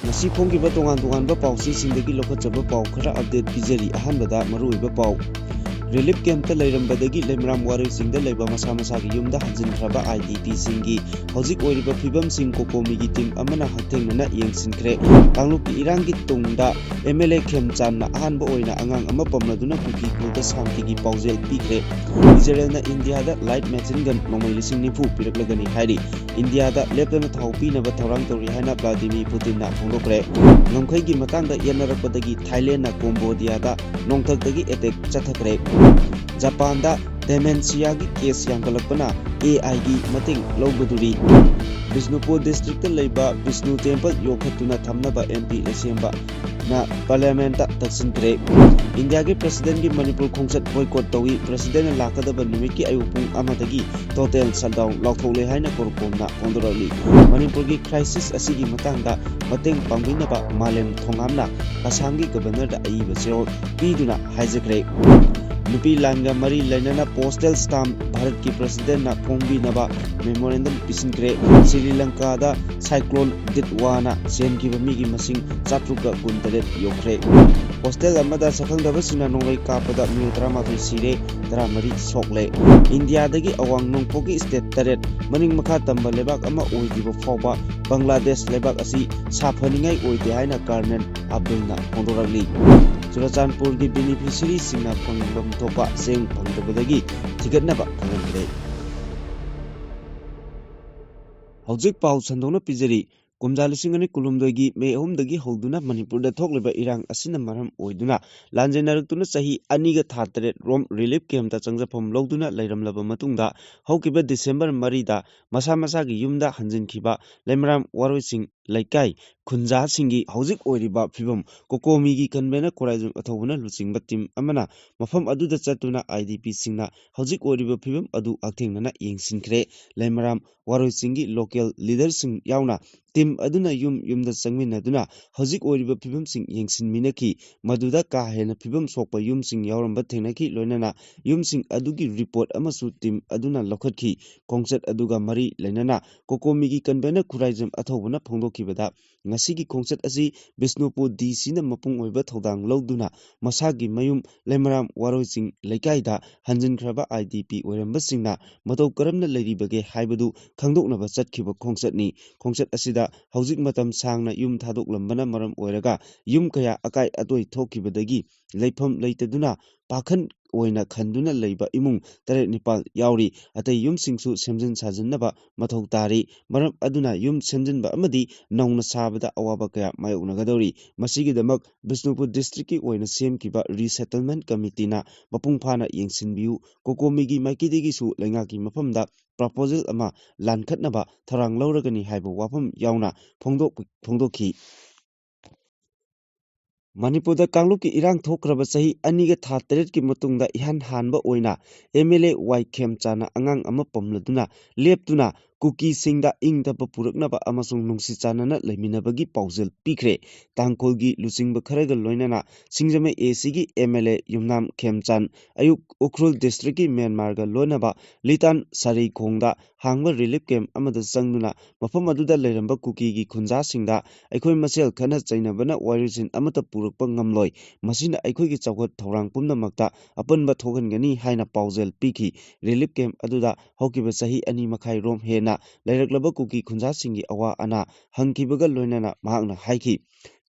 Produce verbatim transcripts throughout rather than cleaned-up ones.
ꯉꯁꯤ ꯐꯣꯡꯈꯤꯕ ꯇꯣꯉꯥꯟ ꯇꯣꯉꯥꯟꯕ ꯄꯥꯎꯆꯦꯁꯤꯡꯗꯒꯤ ꯂꯧꯈꯠꯆꯕ ꯄꯥꯎ ꯈꯔ update ꯄꯤꯖꯔꯤ꯫ ꯑꯍꯥꯟꯕꯗ ꯃꯔꯨꯑꯣꯏꯕ ꯄꯥꯎ꯫ Relief campꯇ ꯂꯩꯔꯝꯕꯗꯒꯤ ꯂꯩꯃꯔꯥꯝ ꯋꯥꯔꯣꯏꯁꯤꯡꯗ ꯂꯩꯕ ꯃꯁꯥ ꯃꯁꯥꯒꯤ ꯌꯨꯝꯗ ꯍꯟꯖꯤꯟꯈ꯭ꯔꯕ IDPꯁꯤꯡꯒꯤ ꯍꯧꯖꯤꯛ ꯑꯣꯏꯔꯤꯕ ꯐꯤꯕꯝꯁꯤꯡ ꯀꯣꯀꯣꯃꯤꯒꯤ team ꯑꯃꯅ ꯍꯛꯊꯦꯡꯅꯅ ꯌꯦꯡꯁꯤꯟꯈ꯭ꯔꯦ꯫ ꯀꯥꯡꯂꯨꯞꯀꯤ ꯏꯔꯥꯡꯒꯤ ꯇꯨꯡꯗ MLA ꯈꯦꯝꯆꯥꯟꯅ ꯑꯍꯥꯟꯕ ꯑꯣꯏꯅ ꯑꯉꯥꯡ ꯑꯃ ꯄꯝꯂꯗꯨꯅ ꯀꯨꯀꯤ ꯈꯨꯜꯗ ꯁꯥꯟꯇꯤꯒꯤ ꯄꯥꯎꯖꯦꯜ ꯄꯤꯈ꯭ꯔꯦ꯫ ꯏꯖꯔꯦꯜꯅ ꯏꯟꯗꯤꯌꯥꯗ light machine gun ꯅꯣꯡꯃꯩ ꯂꯤꯁꯤꯡ ꯅꯤꯐꯨ ꯄꯤꯔꯛꯂꯒꯅꯤ ꯍꯥꯏꯔꯤ꯫ ꯏꯟꯗꯤꯌꯥꯗ ꯂꯦꯞꯇꯅ ꯊꯥꯎ ꯄꯤꯅꯕ ꯊꯧꯔꯥꯡ ꯇꯧꯔꯤ ꯍꯥꯏꯅ ꯚ꯭ꯂꯥꯗꯤꯃꯤꯔ ꯄꯨꯇꯤꯟꯅ ꯐꯣꯡꯗꯣꯛꯈ꯭ꯔꯦ꯫ ꯉꯝꯈꯩꯒꯤ ꯃꯇꯥꯡꯗ ꯌꯦꯠꯅꯔꯛꯄꯗꯒꯤ ꯊꯥꯏꯂꯦꯟꯅ ꯀꯣꯝꯕꯣꯗꯤꯌꯥꯗ ꯅꯣꯡꯊꯛꯇꯒꯤ attack ꯆꯠꯊꯈ꯭ꯔꯦ꯫ ꯖꯄꯥꯟꯗ dementiaꯒꯤ case ꯌꯥꯝꯈꯠꯂꯛꯄꯅ AIꯒꯤ ꯃꯇꯦꯡ ꯂꯧꯒꯗꯣꯔꯤ꯫ ꯕꯤꯁꯅꯨꯄꯨꯔ districtꯇ ꯂꯩꯕ ꯕꯤꯁꯅꯨ temple ꯌꯣꯛꯈꯠꯇꯨꯅ ꯊꯝꯅꯕ MP ꯂꯩꯁꯦꯝꯕꯅ parliamentꯇ ꯇꯛꯁꯤꯟꯈ꯭ꯔꯦ꯫ ꯏꯟꯗꯤꯌꯥꯒꯤ presidentꯀꯤ ꯃꯅꯤꯄꯨꯔ ꯈꯣꯡꯆꯠ boycott ꯇꯧꯏ꯫ Presidentꯅ ꯂꯥꯛꯀꯗꯕ ꯅꯨꯃꯤꯠꯀꯤ ꯑꯌꯨꯛ ꯄꯨꯡ ꯑꯃꯗꯒꯤ total shutdown ꯂꯥꯎꯊꯣꯛꯂꯦ ꯍꯥꯏꯅ CORCOMꯅ ꯐꯣꯡꯗꯣꯔꯛꯂꯤ꯫ ꯃꯅꯤꯄꯨꯔꯒꯤ crisis ꯑꯁꯤꯒꯤ ꯃꯇꯥꯡꯗ ꯃꯇꯦꯡ ꯄꯥꯡꯕꯤꯅꯕ ꯃꯥꯂꯦꯝ ꯊꯣꯉꯥꯝꯅ ꯑꯁꯥꯝꯒꯤ governorꯗ ꯑꯏꯕ ꯆꯦꯔꯣꯜ ꯄꯤꯗꯨꯅ ꯍꯥꯏꯖꯈ꯭ꯔꯦ꯫ ꯅꯨꯄꯤ ꯂꯥꯟꯒ ꯃꯔꯤ ꯂꯩꯅꯅ postal stamp ꯚꯥꯔꯠꯀꯤ presidentꯅ ꯐꯣꯡꯕꯤꯅꯕ memorandum ꯄꯤꯁꯤꯟꯈ꯭ꯔꯦ꯫ ꯁ꯭ꯔꯤ ꯂꯪꯀꯥꯗ cyclone ꯗꯤꯠꯋꯥꯅ ꯁꯤꯈꯤꯕ ꯃꯤꯒꯤ ꯃꯁꯤꯡ ꯆꯥꯇ꯭ꯔꯨꯛꯀ ꯀꯨꯟꯇꯔꯦꯠ ꯌꯧꯈ꯭ꯔꯦ꯫ Hostel ꯑꯃꯗ ꯁꯛꯈꯪꯗꯕꯁꯤꯡꯅ ꯅꯣꯡꯃꯩ ꯀꯥꯞꯄꯗ ꯃꯤꯑꯣꯏ ꯇꯔꯥꯃꯥꯊꯣꯏ ꯁꯤꯔꯦ, ꯇꯔꯥꯃꯔꯤ ꯁꯣꯛꯂꯦ꯫ ꯏꯟꯗꯤꯌꯥꯗꯒꯤ ꯑꯋꯥꯡ ꯅꯣꯡꯄꯣꯛꯀꯤ state ꯇꯔꯦꯠ ꯃꯅꯤꯡ ꯃꯈꯥ ꯇꯝꯕ ꯂꯩꯕꯥꯛ ꯑꯃ ꯑꯣꯏꯗ꯭ꯔꯤꯕ ꯐꯥꯎꯕ ꯕꯪꯒ꯭ꯂꯥꯗꯦꯁ ꯂꯩꯕꯥꯛ ꯑꯁꯤ ꯁꯥꯐꯅꯤꯡꯉꯥꯏ ꯑꯣꯏꯗꯦ ꯍꯥꯏꯅ Colonel ꯑꯕꯗꯨꯜꯅ ꯐꯣꯡꯗꯣꯔꯛꯂꯤ꯫ ꯆꯨꯔꯆꯥꯟꯄꯨꯔꯒꯤ beneficiaryꯁꯤꯡꯅ ꯐꯪꯐꯝ ꯊꯣꯛꯄ ꯆꯦꯡ ꯐꯪꯗꯕꯗꯒꯤ ꯊꯤꯒꯠꯅꯕ ꯈꯪꯍꯟꯈ꯭ꯔꯦ꯫ ꯍꯧꯖꯤꯛ ꯄꯥꯎ ꯁꯟꯗꯣꯛꯅ ꯄꯤꯖꯔꯤ꯫ ꯀꯨꯝꯖꯥ ꯂꯤꯁꯤꯡ ꯑꯅꯤ ꯀꯨꯟꯍꯨꯝꯗꯣꯏꯒꯤ ꯃꯦ ꯑꯍꯨꯝꯗꯒꯤ ꯍꯧꯗꯨꯅ ꯃꯅꯤꯄꯨꯔꯗ ꯊꯣꯛꯂꯤꯕ ꯏꯔꯥꯡ ꯑꯁꯤꯅ ꯃꯔꯝ ꯑꯣꯏꯗꯨꯅ ꯂꯥꯟꯖꯦꯟꯅꯔꯛꯇꯨꯅ ꯆꯍꯤ ꯑꯅꯤꯒ ꯊꯥ ꯇꯔꯦꯠ ꯔꯣꯝ relief campꯇ ꯆꯪꯖꯐꯝ ꯂꯧꯗꯨꯅ ꯂꯩꯔꯝꯂꯕ ꯃꯇꯨꯡꯗ, ꯍꯧꯈꯤꯕ December ꯃꯔꯤꯗ ꯃꯁꯥ ꯃꯁꯥꯒꯤ ꯌꯨꯝꯗ ꯍꯟꯖꯤꯟꯈꯤꯕ ꯂꯩꯃꯔꯥꯝ ꯋꯥꯔꯣꯏꯁꯤꯡ ꯂꯩꯀꯥꯏ ꯈꯨꯟꯖꯥꯁꯤꯡꯒꯤ ꯍꯧꯖꯤꯛ ꯑꯣꯏꯔꯤꯕ ꯐꯤꯕꯝ ꯀꯣꯀꯣꯃꯤꯒꯤ convener ꯈꯨꯔꯥꯏꯖꯝ ꯑꯊꯧꯕꯅ ꯂꯨꯆꯤꯡꯕ team ꯑꯃꯅ ꯃꯐꯝ ꯑꯗꯨꯗ ꯆꯠꯇꯨꯅ IDPꯁꯤꯡꯅ ꯍꯧꯖꯤꯛ ꯑꯣꯏꯔꯤꯕ ꯐꯤꯕꯝ ꯑꯗꯨ ꯍꯛꯊꯦꯡꯅꯅ ꯌꯦꯡꯁꯤꯟꯈ꯭ꯔꯦ꯫ ꯂꯩꯃꯔꯥꯝ ꯋꯥꯔꯣꯏꯁꯤꯡꯒꯤ local leaderꯁꯤꯡ ꯌꯥꯎꯅ team ꯑꯗꯨꯅ ꯌꯨꯝ ꯌꯨꯝꯗ ꯆꯪꯃꯤꯟꯅꯗꯨꯅ ꯍꯧꯖꯤꯛ ꯑꯣꯏꯔꯤꯕ ꯐꯤꯕꯝꯁꯤꯡ ꯌꯦꯡꯁꯤꯟꯃꯤꯟꯅꯈꯤ꯫ ꯃꯗꯨꯗ ꯀꯥ ꯍꯦꯟꯅ ꯐꯤꯕꯝ ꯁꯣꯛꯄ ꯌꯨꯝꯁꯤꯡ ꯌꯥꯎꯔꯝꯕ ꯊꯦꯡꯅꯈꯤ, ꯂꯣꯏꯅꯅ ꯌꯨꯝꯁꯤꯡ ꯑꯗꯨꯒꯤ report ꯑꯃꯁꯨ team ꯑꯗꯨꯅ ꯂꯧꯈꯠꯈꯤ꯫ ꯈꯣꯡꯆꯠ ꯑꯗꯨꯒ ꯃꯔꯤ ꯂꯩꯅꯅ ꯀꯣꯀꯣꯃꯤꯒꯤ convener ꯈꯨꯔꯥꯏꯖꯝ ꯑꯊꯧꯕꯅ ꯐꯣꯡꯗꯣꯛ ꯈꯤꯕꯗ ꯉꯁꯤꯒꯤ ꯈꯣꯡꯆꯠ ꯑꯁꯤ ꯕꯤꯁꯅꯨꯄꯨꯔ ꯗꯤ ꯁꯤꯅ ꯃꯄꯨꯡ ꯑꯣꯏꯕ ꯊꯧꯗꯥꯡ ꯂꯧꯗꯨꯅ ꯃꯁꯥꯒꯤ ꯃꯌꯨꯝ ꯂꯩꯃꯔꯥꯝ ꯋꯥꯔꯣꯏꯆꯤꯡ ꯂꯩꯀꯥꯏꯗ ꯍꯟꯖꯤꯟꯈ꯭ꯔꯕ ꯑꯥꯏ ꯗꯤ ꯄꯤ ꯑꯣꯏꯔꯝꯕꯁꯤꯡꯅ ꯃꯇꯧ ꯀꯔꯝꯅ ꯂꯩꯔꯤꯕꯒꯦ ꯍꯥꯏꯕꯗꯨ ꯈꯪꯗꯣꯛꯅꯕ ꯆꯠꯈꯤꯕ ꯈꯣꯡꯆꯠꯅꯤ꯫ ꯈꯣꯡꯆꯠ ꯑꯁꯤꯗ ꯍꯧꯖꯤꯛ ꯃꯇꯝ ꯁꯥꯡꯅ ꯌꯨꯝ ꯊꯥꯗꯣꯛꯂꯝꯕꯅ ꯃꯔꯝ ꯑꯣꯏꯔꯒ ꯌꯨꯝ ꯀꯌꯥ ꯑꯀꯥꯏ ꯑꯇꯣꯏ ꯊꯣꯛꯈꯤꯕꯗꯒꯤ ꯂꯩꯐꯝ ꯂꯩꯇꯗꯨꯅ ꯄꯥꯈꯟ ꯑꯣꯏꯅ ꯈꯟꯗꯨꯅ ꯂꯩꯕ ꯏꯃꯨꯡ ꯇꯔꯦꯠ ꯅꯤꯄꯥꯜ ꯌꯥꯎꯔꯤ꯫ ꯑꯇꯩ ꯌꯨꯝꯁꯤꯡꯁꯨ ꯁꯦꯝꯖꯤꯟ ꯁꯥꯖꯤꯟꯅꯕ ꯃꯊꯧ ꯇꯥꯔꯤ꯫ ꯃꯔꯝ ꯑꯗꯨꯅ ꯌꯨꯝ ꯁꯦꯝꯖꯤꯟꯕ ꯑꯃꯗꯤ ꯅꯧꯅ ꯁꯥꯕꯗ ꯑꯋꯥꯕ ꯀꯌꯥ ꯃꯥꯌꯣꯛꯅꯒꯗꯧꯔꯤ꯫ ꯃꯁꯤꯒꯤꯗꯃꯛ ꯕꯤꯁꯅꯨꯄꯨꯔ ꯗꯤꯁꯇ꯭ꯔꯤꯛꯀꯤ ꯑꯣꯏꯅ ꯁꯦꯝꯈꯤꯕ ꯔꯤꯁꯦꯇꯜꯃꯦꯟ ꯀꯃꯤꯇꯤꯅ ꯃꯄꯨꯡ ꯐꯥꯅ ꯌꯦꯡꯁꯤꯟꯕꯤꯌꯨ꯫ ꯀꯣꯀꯣꯃꯤꯒꯤ ꯃꯥꯏꯀꯩꯗꯒꯤꯁꯨ ꯂꯩꯉꯥꯛꯀꯤ ꯃꯐꯝꯗ ꯄ꯭ꯔꯄꯣꯖꯦꯜ ꯑꯃ ꯂꯥꯟꯈꯠꯅꯕ ꯊꯧꯔꯥꯡ ꯂꯧꯔꯒꯅꯤ ꯍꯥꯏꯕ ꯋꯥꯐꯝ ꯌꯥꯎꯅ ꯐꯣꯡꯗꯣꯛ-, ꯐꯣꯡꯗꯣꯛꯈꯤ꯫ ꯃꯅꯤꯄꯨꯔꯗ ꯀꯥꯡꯂꯨꯞꯀꯤ ꯏꯔꯥꯡ ꯊꯣꯛꯈ꯭ꯔꯕ ꯆꯍꯤ ꯑꯅꯤꯒ ꯊꯥ ꯇꯔꯦꯠꯀꯤ ꯃꯇꯨꯡꯗ ꯏꯍꯥꯟ ꯍꯥꯟꯕ ꯑꯣꯏꯅ ꯑꯦꯝ ꯑꯦꯜ ꯑꯦ ꯋꯥꯏ ꯈꯦꯝꯆꯥꯟꯅ ꯑꯉꯥꯡ ꯑꯃ ꯄꯝꯂꯗꯨꯅ ꯂꯦꯞꯇꯨꯅ ꯀꯨꯀꯤꯁꯤꯡꯗ ꯏꯪ ꯇꯞꯄ ꯄꯨꯔꯛꯅꯕ ꯑꯃꯁꯨꯡ ꯅꯨꯡꯁꯤ ꯆꯥꯟꯅꯅ ꯂꯩꯃꯤꯟꯅꯕꯒꯤ ꯄꯥꯎꯖꯦꯜ ꯄꯤꯈ꯭ꯔꯦ꯫ ꯇꯥꯡꯈꯨꯜꯒꯤ ꯂꯨꯆꯤꯡꯕ ꯈꯔꯒ ꯂꯣꯏꯅꯅ ꯁꯤꯡꯖꯃꯩ ꯑꯦ ꯁꯤꯒꯤ ꯑꯦꯝ ꯑꯦꯜ ꯑꯦ ꯌꯨꯝꯅꯥꯝ ꯈꯦꯝꯆꯥꯟ, ꯑꯌꯨꯛ ꯎꯈ꯭ꯔꯨꯜ ꯗꯤꯁꯇ꯭ꯔꯤꯛꯀꯤ ꯃ꯭ꯌꯥꯟꯃꯥꯔꯒ ꯂꯣꯏꯅꯕ ꯂꯤꯇꯥꯟ ꯁꯔꯩꯈꯣꯡꯗ ꯍꯥꯡꯕ ꯔꯤꯂꯤꯐ ꯀꯦꯝꯞ ꯑꯃꯗ ꯆꯪꯗꯨꯅ ꯃꯐꯝ ꯑꯗꯨꯗ ꯂꯩꯔꯝꯕ ꯀꯨꯀꯤꯒꯤ ꯈꯨꯟꯖꯥꯁꯤꯡꯗ ꯑꯩꯈꯣꯏ ꯃꯁꯦꯜ ꯈꯠꯅ ꯆꯩꯅꯕꯅ ꯋꯥꯔꯤꯁꯤꯟ ꯑꯃꯠꯇ ꯄꯨꯔꯛꯄ ꯉꯝꯂꯣꯏ, ꯃꯁꯤꯅ ꯑꯩꯈꯣꯏꯒꯤ ꯆꯥꯎꯈꯠ ꯊꯧꯔꯥꯡ ꯄꯨꯝꯅꯃꯛꯇ ꯑꯄꯟꯕ ꯊꯣꯛꯍꯟꯒꯅꯤ ꯍꯥꯏꯅ ꯄꯥꯎꯖꯦꯜ ꯄꯤꯈꯤ꯫ ꯔꯤꯂꯤꯐ ꯀꯦꯝꯞ ꯑꯗꯨꯗ ꯍꯧꯈꯤꯕ ꯆꯍꯤ ꯑꯅꯤ ꯃꯈꯥꯏ ꯔꯣꯝ ꯍꯦꯟꯅ ꯂꯩꯔꯛꯂꯕ ꯀꯨꯀꯤ ꯈꯨꯟꯖꯥꯁꯤꯡꯒꯤ ꯑꯋꯥ ꯑꯅꯥ ꯍꯪꯈꯤꯕꯒ ꯂꯣꯏꯅꯅ ꯃꯍꯥꯛꯅ ꯍꯥꯏꯈꯤ,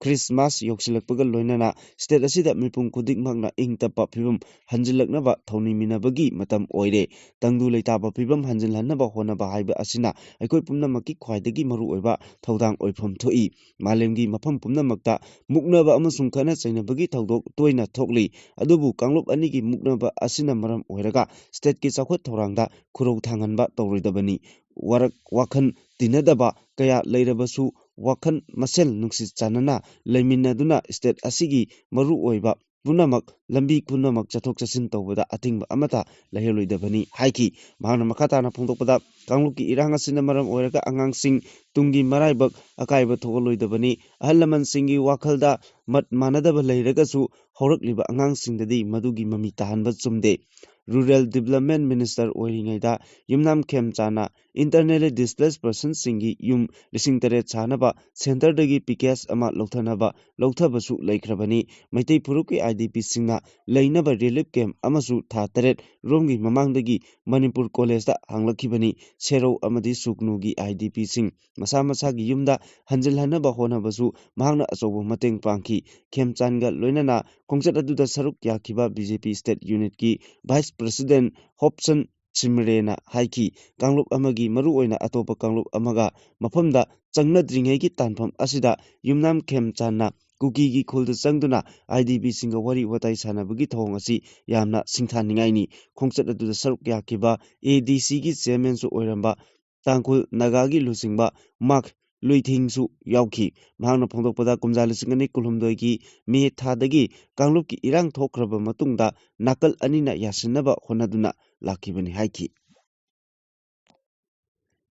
ꯈ꯭ꯔꯤꯁꯃꯥꯁ ꯌꯧꯁꯤꯜꯂꯛꯄꯒ ꯂꯣꯏꯅꯅ ꯁ꯭ꯇꯦꯠ ꯑꯁꯤꯗ ꯃꯤꯄꯨꯝ ꯈꯨꯗꯤꯡꯃꯛꯅ ꯏꯪ ꯇꯞꯄ ꯐꯤꯕꯝ ꯍꯟꯖꯤꯜꯂꯛꯅꯕ ꯊꯧꯅꯤꯃꯤꯟꯅꯕꯒꯤ ꯃꯇꯝ ꯑꯣꯏꯔꯦ꯫ ꯇꯪꯗꯨ ꯂꯩꯇꯥꯕ ꯐꯤꯕꯝ ꯍꯟꯖꯤꯜꯍꯟꯅꯕ ꯍꯣꯠꯅꯕ ꯍꯥꯏꯕ ꯑꯁꯤꯅ ꯑꯩꯈꯣꯏ ꯄꯨꯝꯅꯃꯛꯀꯤ ꯈ꯭ꯋꯥꯏꯗꯒꯤ ꯃꯔꯨꯑꯣꯏꯕ ꯊꯧꯗꯥꯡ ꯑꯣꯏꯐꯝ ꯊꯣꯛꯏ꯫ ꯃꯥꯂꯦꯝꯒꯤ ꯃꯐꯝ ꯄꯨꯝꯅꯃꯛꯇ ꯃꯨꯛꯅꯕ ꯑꯃꯁꯨꯡ ꯈꯠꯅ ꯆꯩꯅꯕꯒꯤ ꯊꯧꯗꯣꯛ ꯇꯣꯏꯅ ꯊꯣꯛꯂꯤ꯫ ꯑꯗꯨꯕꯨ ꯀꯥꯡꯂꯨꯞ ꯑꯅꯤꯒꯤ ꯃꯨꯛꯅꯕ ꯑꯁꯤꯅ ꯃꯔꯝ ꯑꯣꯏꯔꯒ ꯁ꯭ꯇꯦꯠꯀꯤ ꯆꯥꯎꯈꯠ ꯊꯧꯔꯥꯡꯗ ꯈꯨꯔꯧ ꯊꯥꯡꯍꯟꯕ ꯇꯧꯔꯣꯏꯗꯕꯅꯤ꯫ ꯋꯥꯔꯛ-, ꯋꯥꯈꯜ ꯇꯤꯟꯅꯗꯕ ꯀꯌꯥ ꯂꯩꯔꯕꯁꯨ ꯋꯥꯈꯜ ꯃꯁꯦꯜ ꯅꯨꯡꯁꯤ ꯆꯥꯟꯅꯅ ꯂꯩꯃꯤꯟꯅꯗꯨꯅ ꯁ꯭ꯇꯦꯠ ꯑꯁꯤꯒꯤ ꯃꯔꯨꯑꯣꯏꯕ ꯄꯨꯝꯅꯃꯛ, ꯂꯝꯕꯤ ꯄꯨꯝꯅꯃꯛ ꯆꯠꯊꯣꯛ ꯆꯠꯁꯤꯟ ꯇꯧꯕꯗ ꯑꯊꯤꯡꯕ ꯑꯃꯠꯇ ꯂꯩꯍꯜꯂꯣꯏꯗꯕꯅꯤ ꯍꯥꯏꯈꯤ꯫ ꯃꯍꯥꯛꯅ ꯃꯈꯥ ꯇꯥꯅ ꯐꯣꯡꯗꯣꯛꯄꯗ, ꯀꯥꯡꯂꯨꯞꯀꯤ ꯏꯔꯥꯡ ꯑꯁꯤꯅ ꯃꯔꯝ ꯑꯣꯏꯔꯒ ꯑꯉꯥꯡꯁꯤꯡ ꯇꯨꯡꯒꯤ ꯃꯔꯥꯏꯕꯛ ꯑꯀꯥꯏꯕ ꯊꯣꯛꯍꯜꯂꯣꯏꯗꯕꯅꯤ꯫ ꯑꯍꯜ ꯂꯃꯟꯁꯤꯡꯒꯤ ꯋꯥꯈꯜꯗ ꯃꯠ ꯃꯥꯟꯅꯗꯕ ꯂꯩꯔꯒꯁꯨ ꯍꯧꯔꯛꯂꯤꯕ ꯑꯉꯥꯡꯁꯤꯡꯗꯗꯤ ꯃꯗꯨꯒꯤ ꯃꯃꯤ ꯇꯥꯍꯟꯕ ꯆꯨꯝꯗꯦ꯫ Rural Development Minister ꯑꯣꯏꯔꯤꯉꯩꯗ ꯌꯨꯝꯅꯥꯝ ꯈꯦꯝꯆꯥꯟꯅ internally displaced personꯁꯤꯡꯒꯤ ꯌꯨꯝ ꯂꯤꯁꯤꯡ ꯇꯔꯦꯠ ꯁꯥꯅꯕ centreꯗꯒꯤ package ꯑꯃ ꯂꯧꯊꯅꯕ ꯂꯧꯊꯕꯁꯨ ꯂꯩꯈ꯭ꯔꯕꯅꯤ꯫ ꯃꯩꯇꯩ ꯐꯨꯔꯨꯞꯀꯤ IDPꯁꯤꯡꯅ ꯂꯩꯅꯕ relief camp ꯑꯃꯁꯨ ꯊꯥ ꯇꯔꯦꯠ ꯔꯣꯝꯒꯤ ꯃꯃꯥꯡꯗꯒꯤ ꯃꯅꯤꯄꯨꯔ ꯀꯣꯂꯦꯖꯇ ꯍꯥꯡꯂꯛꯈꯤꯕꯅꯤ꯫ ꯁꯦꯔꯧ ꯑꯃꯗꯤ ꯁꯨꯒꯅꯨꯒꯤ IDPꯁꯤꯡ ꯃꯁꯥ ꯃꯁꯥꯒꯤ ꯌꯨꯝꯗ ꯍꯟꯖꯤꯜꯍꯟꯅꯕ ꯍꯣꯠꯅꯕꯁꯨ ꯃꯍꯥꯛꯅ ꯑꯆꯧꯕ ꯃꯇꯦꯡ ꯄꯥꯡꯈꯤ꯫ ꯈꯦꯝꯆꯥꯟꯒ ꯂꯣꯏꯅꯅ ꯈꯣꯡꯆꯠ ꯑꯗꯨꯗ ꯁꯔꯨꯛ ꯌꯥꯈꯤꯕ BJP state unitꯀꯤ vice president ꯍꯣꯞꯁꯟ ꯁꯤꯃꯔꯦꯅ ꯍꯥꯏꯈꯤ, ꯀꯥꯡꯂꯨꯞ ꯑꯃꯒꯤ ꯃꯔꯨꯑꯣꯏꯅ ꯑꯇꯣꯞꯄ ꯀꯥꯡꯂꯨꯞ ꯑꯃꯒ ꯃꯐꯝꯗ ꯆꯪꯅꯗ꯭ꯔꯤꯉꯩꯒꯤ ꯇꯥꯟꯐꯝ ꯑꯁꯤꯗ ꯌꯨꯝꯅꯥꯝ ꯈꯦꯝꯆꯥꯟꯅ ꯀꯨꯀꯤꯒꯤ ꯈꯨꯜꯗ ꯆꯪꯗꯨꯅ IDPꯁꯤꯡꯒ ꯋꯥꯔꯤ ꯋꯥꯇꯥꯏ ꯁꯥꯟꯅꯕꯒꯤ ꯊꯧꯑꯣꯡ ꯑꯁꯤ ꯌꯥꯝꯅ ꯁꯤꯡꯊꯥꯅꯤꯡꯉꯥꯏꯅꯤ꯫ ꯈꯣꯡꯆꯠ ꯑꯗꯨꯗ ꯁꯔꯨꯛ ꯌꯥꯈꯤꯕ ADCꯒꯤ chairmanꯁꯨ ꯑꯣꯏꯔꯝꯕ ꯇꯥꯡꯈꯨꯜ ꯅꯥꯒꯥꯒꯤ ꯂꯨꯆꯤꯡꯕ ꯃꯥꯛ ꯂꯨꯏꯊꯤꯡꯁꯨ ꯌꯥꯎꯈꯤ꯫ ꯃꯍꯥꯛꯅ ꯐꯣꯡꯗꯣꯛꯄꯗ, ꯀꯨꯝꯖꯥ ꯂꯤꯁꯤꯡ ꯑꯅꯤ ꯀꯨꯟꯍꯨꯝꯗꯣꯏꯒꯤ ꯃꯦ ꯊꯥꯗꯒꯤ ꯀꯥꯡꯂꯨꯞꯀꯤ ꯏꯔꯥꯡ ꯊꯣꯛꯈ꯭ꯔꯕ ꯃꯇꯨꯡꯗ ꯅꯥꯀꯜ ꯑꯅꯤꯅ ꯌꯥꯁꯤꯟꯅꯕ ꯍꯣꯠꯅꯗꯨꯅ ꯂꯥꯛꯈꯤꯕꯅꯤ ꯍꯥꯏꯈꯤ꯫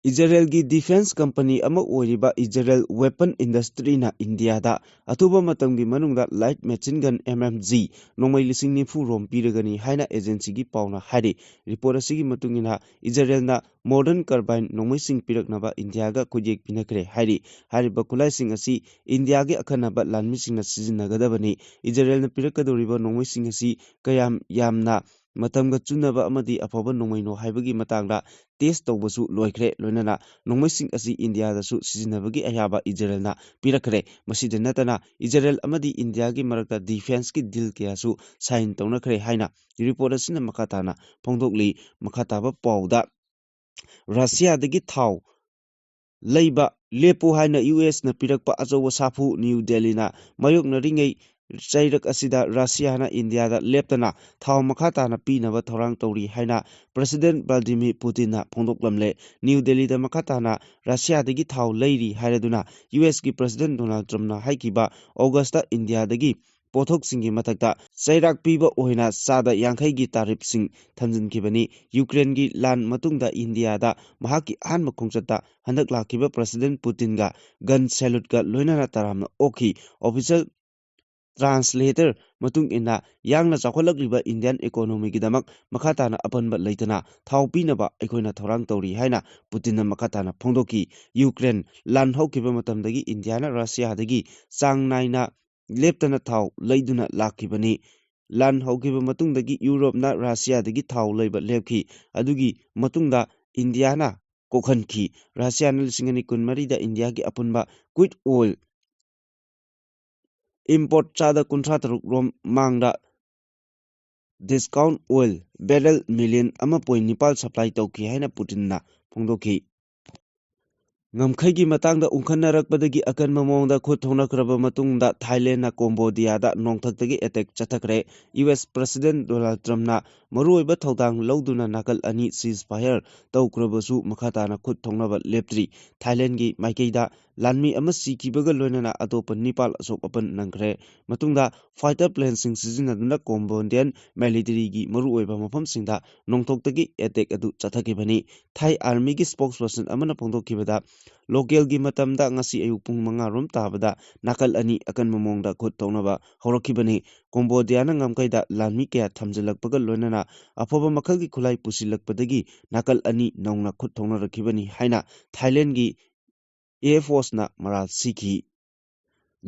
ꯏꯖꯔꯦꯜꯒꯤ defence company ꯑꯃ ꯑꯣꯏꯔꯤꯕ Israel Weapon Industryꯅ ꯏꯟꯗꯤꯌꯥꯗ ꯑꯊꯨꯕ ꯃꯇꯝꯒꯤ ꯃꯅꯨꯡꯗ light machine gun, MMG, ꯅꯣꯡꯃꯩ ꯂꯤꯁꯤꯡ ꯅꯤꯐꯨ ꯔꯣꯝ ꯄꯤꯔꯒꯅꯤ ꯍꯥꯏꯅ agencyꯒꯤ ꯄꯥꯎꯅ ꯍꯥꯏꯔꯤ꯫ Report ꯑꯁꯤꯒꯤ ꯃꯇꯨꯡ ꯏꯟꯅ, ꯏꯖꯔꯦꯜꯅ modern carbine ꯅꯣꯡꯃꯩꯁꯤꯡ ꯄꯤꯔꯛꯅꯕ ꯏꯟꯗꯤꯌꯥꯒ ꯈꯨꯠꯌꯦꯛ ꯄꯤꯅꯈ꯭ꯔꯦ ꯍꯥꯏꯔꯤ꯫ ꯍꯥꯏꯔꯤꯕ ꯈꯨꯠꯂꯥꯏꯁꯤꯡ ꯑꯁꯤ ꯏꯟꯗꯤꯌꯥꯒꯤ ꯑꯈꯟꯅꯕ ꯂꯥꯟꯃꯤꯁꯤꯡꯅ ꯁꯤꯖꯤꯟꯅꯒꯗꯕꯅꯤ꯫ ꯏꯖꯔꯦꯜꯅ ꯄꯤꯔꯛꯀꯗꯧꯔꯤꯕ ꯅꯣꯡꯃꯩꯁꯤꯡ ꯑꯁꯤ ꯀꯌꯥꯝ ꯌꯥꯝꯅ ꯃꯇꯝꯒ ꯆꯨꯅꯕ ꯑꯃꯗꯤ ꯑꯐꯕ ꯅꯣꯡꯃꯩꯅꯣ ꯍꯥꯏꯕꯒꯤ ꯃꯇꯥꯡꯗ test ꯇꯧꯕꯁꯨ ꯂꯣꯏꯈ꯭ꯔꯦ꯫ ꯂꯣꯏꯅꯅ ꯅꯣꯡꯃꯩꯁꯤꯡ ꯑꯁꯤ ꯏꯟꯗꯤꯌꯥꯗꯁꯨ ꯁꯤꯖꯤꯟꯅꯕꯒꯤ ꯑꯌꯥꯕ ꯏꯖꯔꯦꯜꯅ ꯄꯤꯔꯛꯈ꯭ꯔꯦ꯫ ꯃꯁꯤꯗ ꯅꯠꯇꯅ, ꯏꯖꯔꯦꯜ ꯑꯃꯗꯤ ꯏꯟꯗꯤꯌꯥꯒꯤ ꯃꯔꯛꯇ defenceꯀꯤ deal ꯀꯌꯥꯁꯨ sign ꯇꯧꯅꯈ꯭ꯔꯦ ꯍꯥꯏꯅ report ꯑꯁꯤꯅ ꯃꯈꯥ ꯇꯥꯅ ꯐꯣꯡꯗꯣꯛꯂꯤ꯫ ꯃꯈꯥ ꯇꯥꯕ ꯄꯥꯎꯗ, ꯔꯁꯤꯌꯥꯗꯒꯤ ꯊꯥꯎ ꯂꯩꯕ ꯂꯦꯞꯄꯨ ꯍꯥꯏꯅ USꯅ ꯄꯤꯔꯛꯄ ꯑꯆꯧꯕ ꯁꯥꯐꯨ꯫ ꯅ꯭ꯌꯨ ꯗꯦꯜꯂꯤꯅ ꯃꯥꯌꯣꯛꯅꯔꯤꯉꯩ ꯆꯩꯔꯛ ꯑꯁꯤꯗ ꯔꯁꯤꯌꯥꯅ ꯏꯟꯗꯤꯌꯥꯗ ꯂꯦꯞꯇꯅ ꯊꯥꯎ ꯃꯈꯥ ꯇꯥꯅ ꯄꯤꯅꯕ ꯊꯧꯔꯥꯡ ꯇꯧꯔꯤ ꯍꯥꯏꯅ President Vladimir Putinꯅ ꯐꯣꯡꯗꯣꯛꯂꯝꯂꯦ꯫ ꯅ꯭ꯌꯨ ꯗꯦꯜꯂꯤꯗ ꯃꯈꯥ ꯇꯥꯅ ꯔꯁꯤꯌꯥꯗꯒꯤ ꯊꯥꯎ ꯂꯩꯔꯤ ꯍꯥꯏꯔꯗꯨꯅ USꯀꯤ President Donald Trumpꯅ ꯍꯥꯏꯈꯤꯕ ꯑꯣꯒꯁꯇ ꯏꯟꯗꯤꯌꯥꯗꯒꯤ ꯄꯣꯠꯊꯣꯛꯁꯤꯡꯒꯤ ꯃꯊꯛꯇ ꯆꯩꯔꯥꯛ ꯄꯤꯕ ꯑꯣꯏꯅ ꯆꯥꯗ ꯌꯥꯡꯈꯩꯒꯤ ꯇꯥꯔꯤꯐꯁꯤꯡ ꯊꯝꯖꯤꯟꯈꯤꯕꯅꯤ꯫ ꯌꯨꯀ꯭ꯔꯦꯟꯒꯤ ꯂꯥꯟ ꯃꯇꯨꯡꯗ ꯏꯟꯗꯤꯌꯥꯗ ꯃꯍꯥꯛꯀꯤ ꯑꯍꯥꯟꯕ ꯈꯣꯡꯆꯠꯇ ꯍꯟꯗꯛ ꯂꯥꯛꯈꯤꯕ ꯄ꯭ꯔꯁꯤꯗꯦꯟ ꯄꯨꯇꯤꯟꯒ gun saluteꯀ ꯂꯣꯏꯅꯅ ꯇꯔꯥꯝꯅ ꯑꯣꯛꯈꯤ꯫ Official translator ꯃꯇꯨꯡ ꯏꯟꯅ, ꯌꯥꯡꯅ ꯆꯥꯎꯈꯠꯂꯛꯂꯤꯕ ꯏꯟꯗꯤꯌꯥꯟ ꯏꯀꯣꯅꯣꯃꯤꯒꯤꯗꯃꯛ ꯃꯈꯥ ꯇꯥꯅ ꯑꯄꯟꯕ ꯂꯩꯇꯅ ꯊꯥꯎ ꯄꯤꯅꯕ ꯑꯩꯈꯣꯏꯅ ꯊꯧꯔꯥꯡ ꯇꯧꯔꯤ ꯍꯥꯏꯅ ꯄꯨꯇꯤꯟꯅ ꯃꯈꯥ ꯇꯥꯅ ꯐꯣꯡꯗꯣꯛꯈꯤ꯫ ꯌꯨꯀ꯭ꯔꯦꯟ ꯂꯥꯟ ꯍꯧꯈꯤꯕ ꯃꯇꯝꯗꯒꯤ ꯏꯟꯗꯤꯌꯥꯅ ꯔꯁꯤꯌꯥꯗꯒꯤ ꯆꯥꯡ ꯅꯥꯏꯅ ꯂꯦꯞꯇꯅ ꯊꯥꯎ ꯂꯩꯗꯨꯅ ꯂꯥꯛꯈꯤꯕꯅꯤ꯫ ꯂꯥꯟ ꯍꯧꯈꯤꯕ ꯃꯇꯨꯡꯗꯒꯤ ꯌꯨꯔꯣꯞꯅ ꯔꯁꯤꯌꯥꯗꯒꯤ ꯊꯥꯎ ꯂꯩꯕ ꯂꯦꯞꯈꯤ꯫ ꯑꯗꯨꯒꯤ ꯃꯇꯨꯡꯗ ꯏꯟꯗꯤꯌꯥꯅ ꯀꯣꯛꯍꯟꯈꯤ꯫ ꯔꯁꯤꯌꯥꯅ ꯂꯤꯁꯤꯡ ꯑꯅꯤ ꯀꯨꯟꯃꯔꯤꯗ ꯏꯟꯗꯤꯌꯥꯒꯤ ꯑꯄꯨꯟꯕ crude oil import ꯆꯥꯗ ꯀꯨꯟꯊ꯭ꯔꯥ ꯇꯔꯨꯛ ꯔꯣꯝ ꯃꯥꯡꯗ discount oil barrel million ꯑꯃ point ꯅꯤꯄꯥꯜ supply ꯇꯧꯈꯤ ꯍꯥꯏꯅ ꯄꯨꯇꯤꯟꯅ ꯐꯣꯡꯗꯣꯛꯈꯤ꯫ ꯉꯝꯈꯩꯒꯤ ꯃꯇꯥꯡꯗ ꯎꯪꯈꯠꯅꯔꯛꯄꯗꯒꯤ ꯑꯀꯟꯕ ꯃꯑꯣꯡꯗ ꯈꯨꯠ ꯊꯣꯛꯅꯈ꯭ꯔꯕ ꯃꯇꯨꯡꯗ ꯊꯥꯏꯂꯦꯟꯅ ꯀꯣꯝꯕꯣꯗꯤꯌꯥꯗ ꯅꯣꯡꯊꯛꯇꯒꯤ attack ꯆꯠꯊꯈ꯭ꯔꯦ꯫ ꯌꯨ ꯑꯦꯁ President Donald Trumpꯅ ꯃꯔꯨꯑꯣꯏꯕ ꯊꯧꯗꯥꯡ ꯂꯧꯗꯨꯅ ꯅꯥꯀꯜ ꯑꯅꯤ ceasefire ꯇꯧꯈ꯭ꯔꯕꯁꯨ ꯃꯈꯥ ꯇꯥꯅ ꯈꯨꯠ ꯊꯣꯛꯅꯕ ꯂꯦꯞꯇ꯭ꯔꯤ꯫ ꯊꯥꯏꯂꯦꯟꯒꯤ ꯃꯥꯏꯀꯩꯗ ꯂꯥꯟꯃꯤ ꯑꯃ ꯁꯤꯈꯤꯕꯒ ꯂꯣꯏꯅꯅ ꯑꯇꯣꯞꯄ ꯅꯤꯄꯥꯜ ꯑꯁꯣꯛ ꯑꯄꯟ ꯅꯪꯈ꯭ꯔꯦ꯫ ꯃꯇꯨꯡꯗ fighter planeꯁꯤꯡ ꯁꯤꯖꯤꯟꯅꯗꯨꯅ ꯀꯣꯝꯕꯣꯗꯤꯌꯥꯟ militaryꯒꯤ ꯃꯔꯨꯑꯣꯏꯕ ꯃꯐꯝꯁꯤꯡꯗ ꯅꯣꯡꯊꯣꯛꯇꯒꯤ attack ꯑꯗꯨ ꯆꯠꯊꯈꯤꯕꯅꯤ꯫ ꯊꯥꯏ armyꯒꯤ spokesperson ꯑꯃꯅ ꯐꯣꯡꯗꯣꯛꯈꯤꯕꯗ, localꯒꯤ ꯃꯇꯝꯗ ꯉꯁꯤ ꯑꯌꯨꯛ ꯄꯨꯡ ꯃꯉꯥ ꯔꯣꯝ ꯇꯥꯕꯗ ꯅꯥꯀꯜ ꯑꯅꯤ ꯑꯀꯟꯕ ꯃꯑꯣꯡꯗ ꯈꯨꯠ ꯊꯣꯛꯅꯕ ꯍꯧꯔꯛꯈꯤꯕꯅꯤ꯫ ꯀꯣꯝꯕꯣꯗꯤꯌꯥꯅ ꯉꯝꯈꯩꯗ ꯂꯥꯟꯃꯤ ꯀꯌꯥ ꯊꯝꯖꯤꯜꯂꯛꯄꯒ ꯂꯣꯏꯅꯅ ꯑꯐꯕ ꯃꯈꯜꯒꯤ ꯈꯨꯠꯂꯥꯏ ꯄꯨꯁꯤꯜꯂꯛꯄꯗꯒꯤ ꯅꯥꯀꯜ ꯑꯅꯤ ꯅꯧꯅ ꯈꯨꯠ ꯊꯣꯛꯅꯔꯛꯈꯤꯕꯅꯤ ꯍꯥꯏꯅ ꯊꯥꯏꯂꯦꯟꯒꯤ Air Forceꯅ ꯃꯔꯥꯜ ꯁꯤꯈꯤ꯫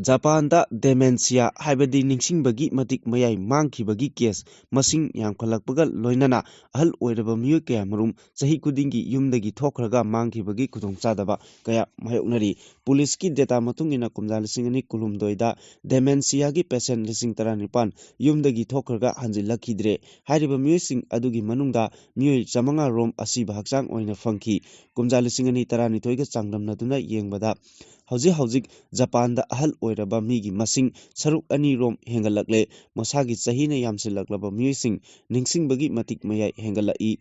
ꯖꯄꯥꯟꯗ dementia ꯍꯥꯏꯕꯗꯤ ꯅꯤꯡꯁꯤꯡꯕꯒꯤ ꯃꯇꯤꯛ ꯃꯌꯥꯏ ꯃꯥꯡꯈꯤꯕꯒꯤ case ꯃꯁꯤꯡ ꯌꯥꯝꯈꯠꯂꯛꯄꯒ ꯂꯣꯏꯅꯅ ꯑꯍꯜ ꯑꯣꯏꯔꯕ ꯃꯤꯑꯣꯏ ꯀꯌꯥ ꯃꯔꯨꯝ ꯆꯍꯤ ꯈꯨꯗꯤꯡꯒꯤ ꯌꯨꯝꯗꯒꯤ ꯊꯣꯛꯈ꯭ꯔꯒ ꯃꯥꯡꯈꯤꯕꯒꯤ ꯈꯨꯗꯣꯡꯆꯥꯗꯕ ꯀꯌꯥ ꯃꯥꯌꯣꯛꯅꯔꯤ꯫ Policeꯀꯤ data ꯃꯇꯨꯡ ꯏꯟꯅ ꯀꯨꯝꯖꯥ ꯂꯤꯁꯤꯡ ꯑꯅꯤ ꯀꯨꯟꯍꯨꯝꯗꯣꯏꯗ dementiaꯒꯤ patient ꯂꯤꯁꯤꯡ ꯇꯔꯥꯅꯤꯄꯥꯜ ꯌꯨꯝꯗꯒꯤ ꯊꯣꯛꯈ꯭ꯔꯒ ꯍꯟꯖꯤꯜꯂꯛꯈꯤꯗ꯭ꯔꯦ꯫ ꯍꯥꯏꯔꯤꯕ ꯃꯤꯑꯣꯏꯁꯤꯡ ꯑꯗꯨꯒꯤ ꯃꯅꯨꯡꯗ ꯃꯤꯑꯣꯏ ꯆꯥꯃꯉꯥ ꯔꯣꯝ ꯑꯁꯤꯕ ꯍꯛꯆꯥꯡ ꯑꯣꯏꯅ ꯐꯪꯈꯤ꯫ ꯀꯨꯝꯖꯥ ꯂꯤꯁꯤꯡ ꯑꯅꯤ ꯇꯔꯥꯅꯤꯊꯣꯏꯒ ꯆꯥꯡꯗꯝꯅꯗꯨꯅ ꯌꯦꯡꯕꯗ ꯍꯧꯖꯤꯛ ꯍꯧꯖꯤꯛ ꯖꯄꯥꯟꯗ ꯑꯍꯜ ꯑꯣꯏꯔꯕ ꯃꯤꯒꯤ ꯃꯁꯤꯡ ꯁꯔꯨꯛ ꯑꯅꯤ ꯔꯣꯝ ꯍꯦꯟꯒꯠꯂꯛꯂꯦ꯫ ꯃꯁꯥꯒꯤ ꯆꯍꯤꯅ ꯌꯥꯝꯁꯤꯜꯂꯛꯂꯕ ꯃꯤꯑꯣꯏꯁꯤꯡ ꯅꯤꯡꯁꯤꯡꯕꯒꯤ ꯃꯇꯤꯛ ꯃꯌꯥꯏ ꯍꯦꯟꯒꯠꯂꯛꯏ꯫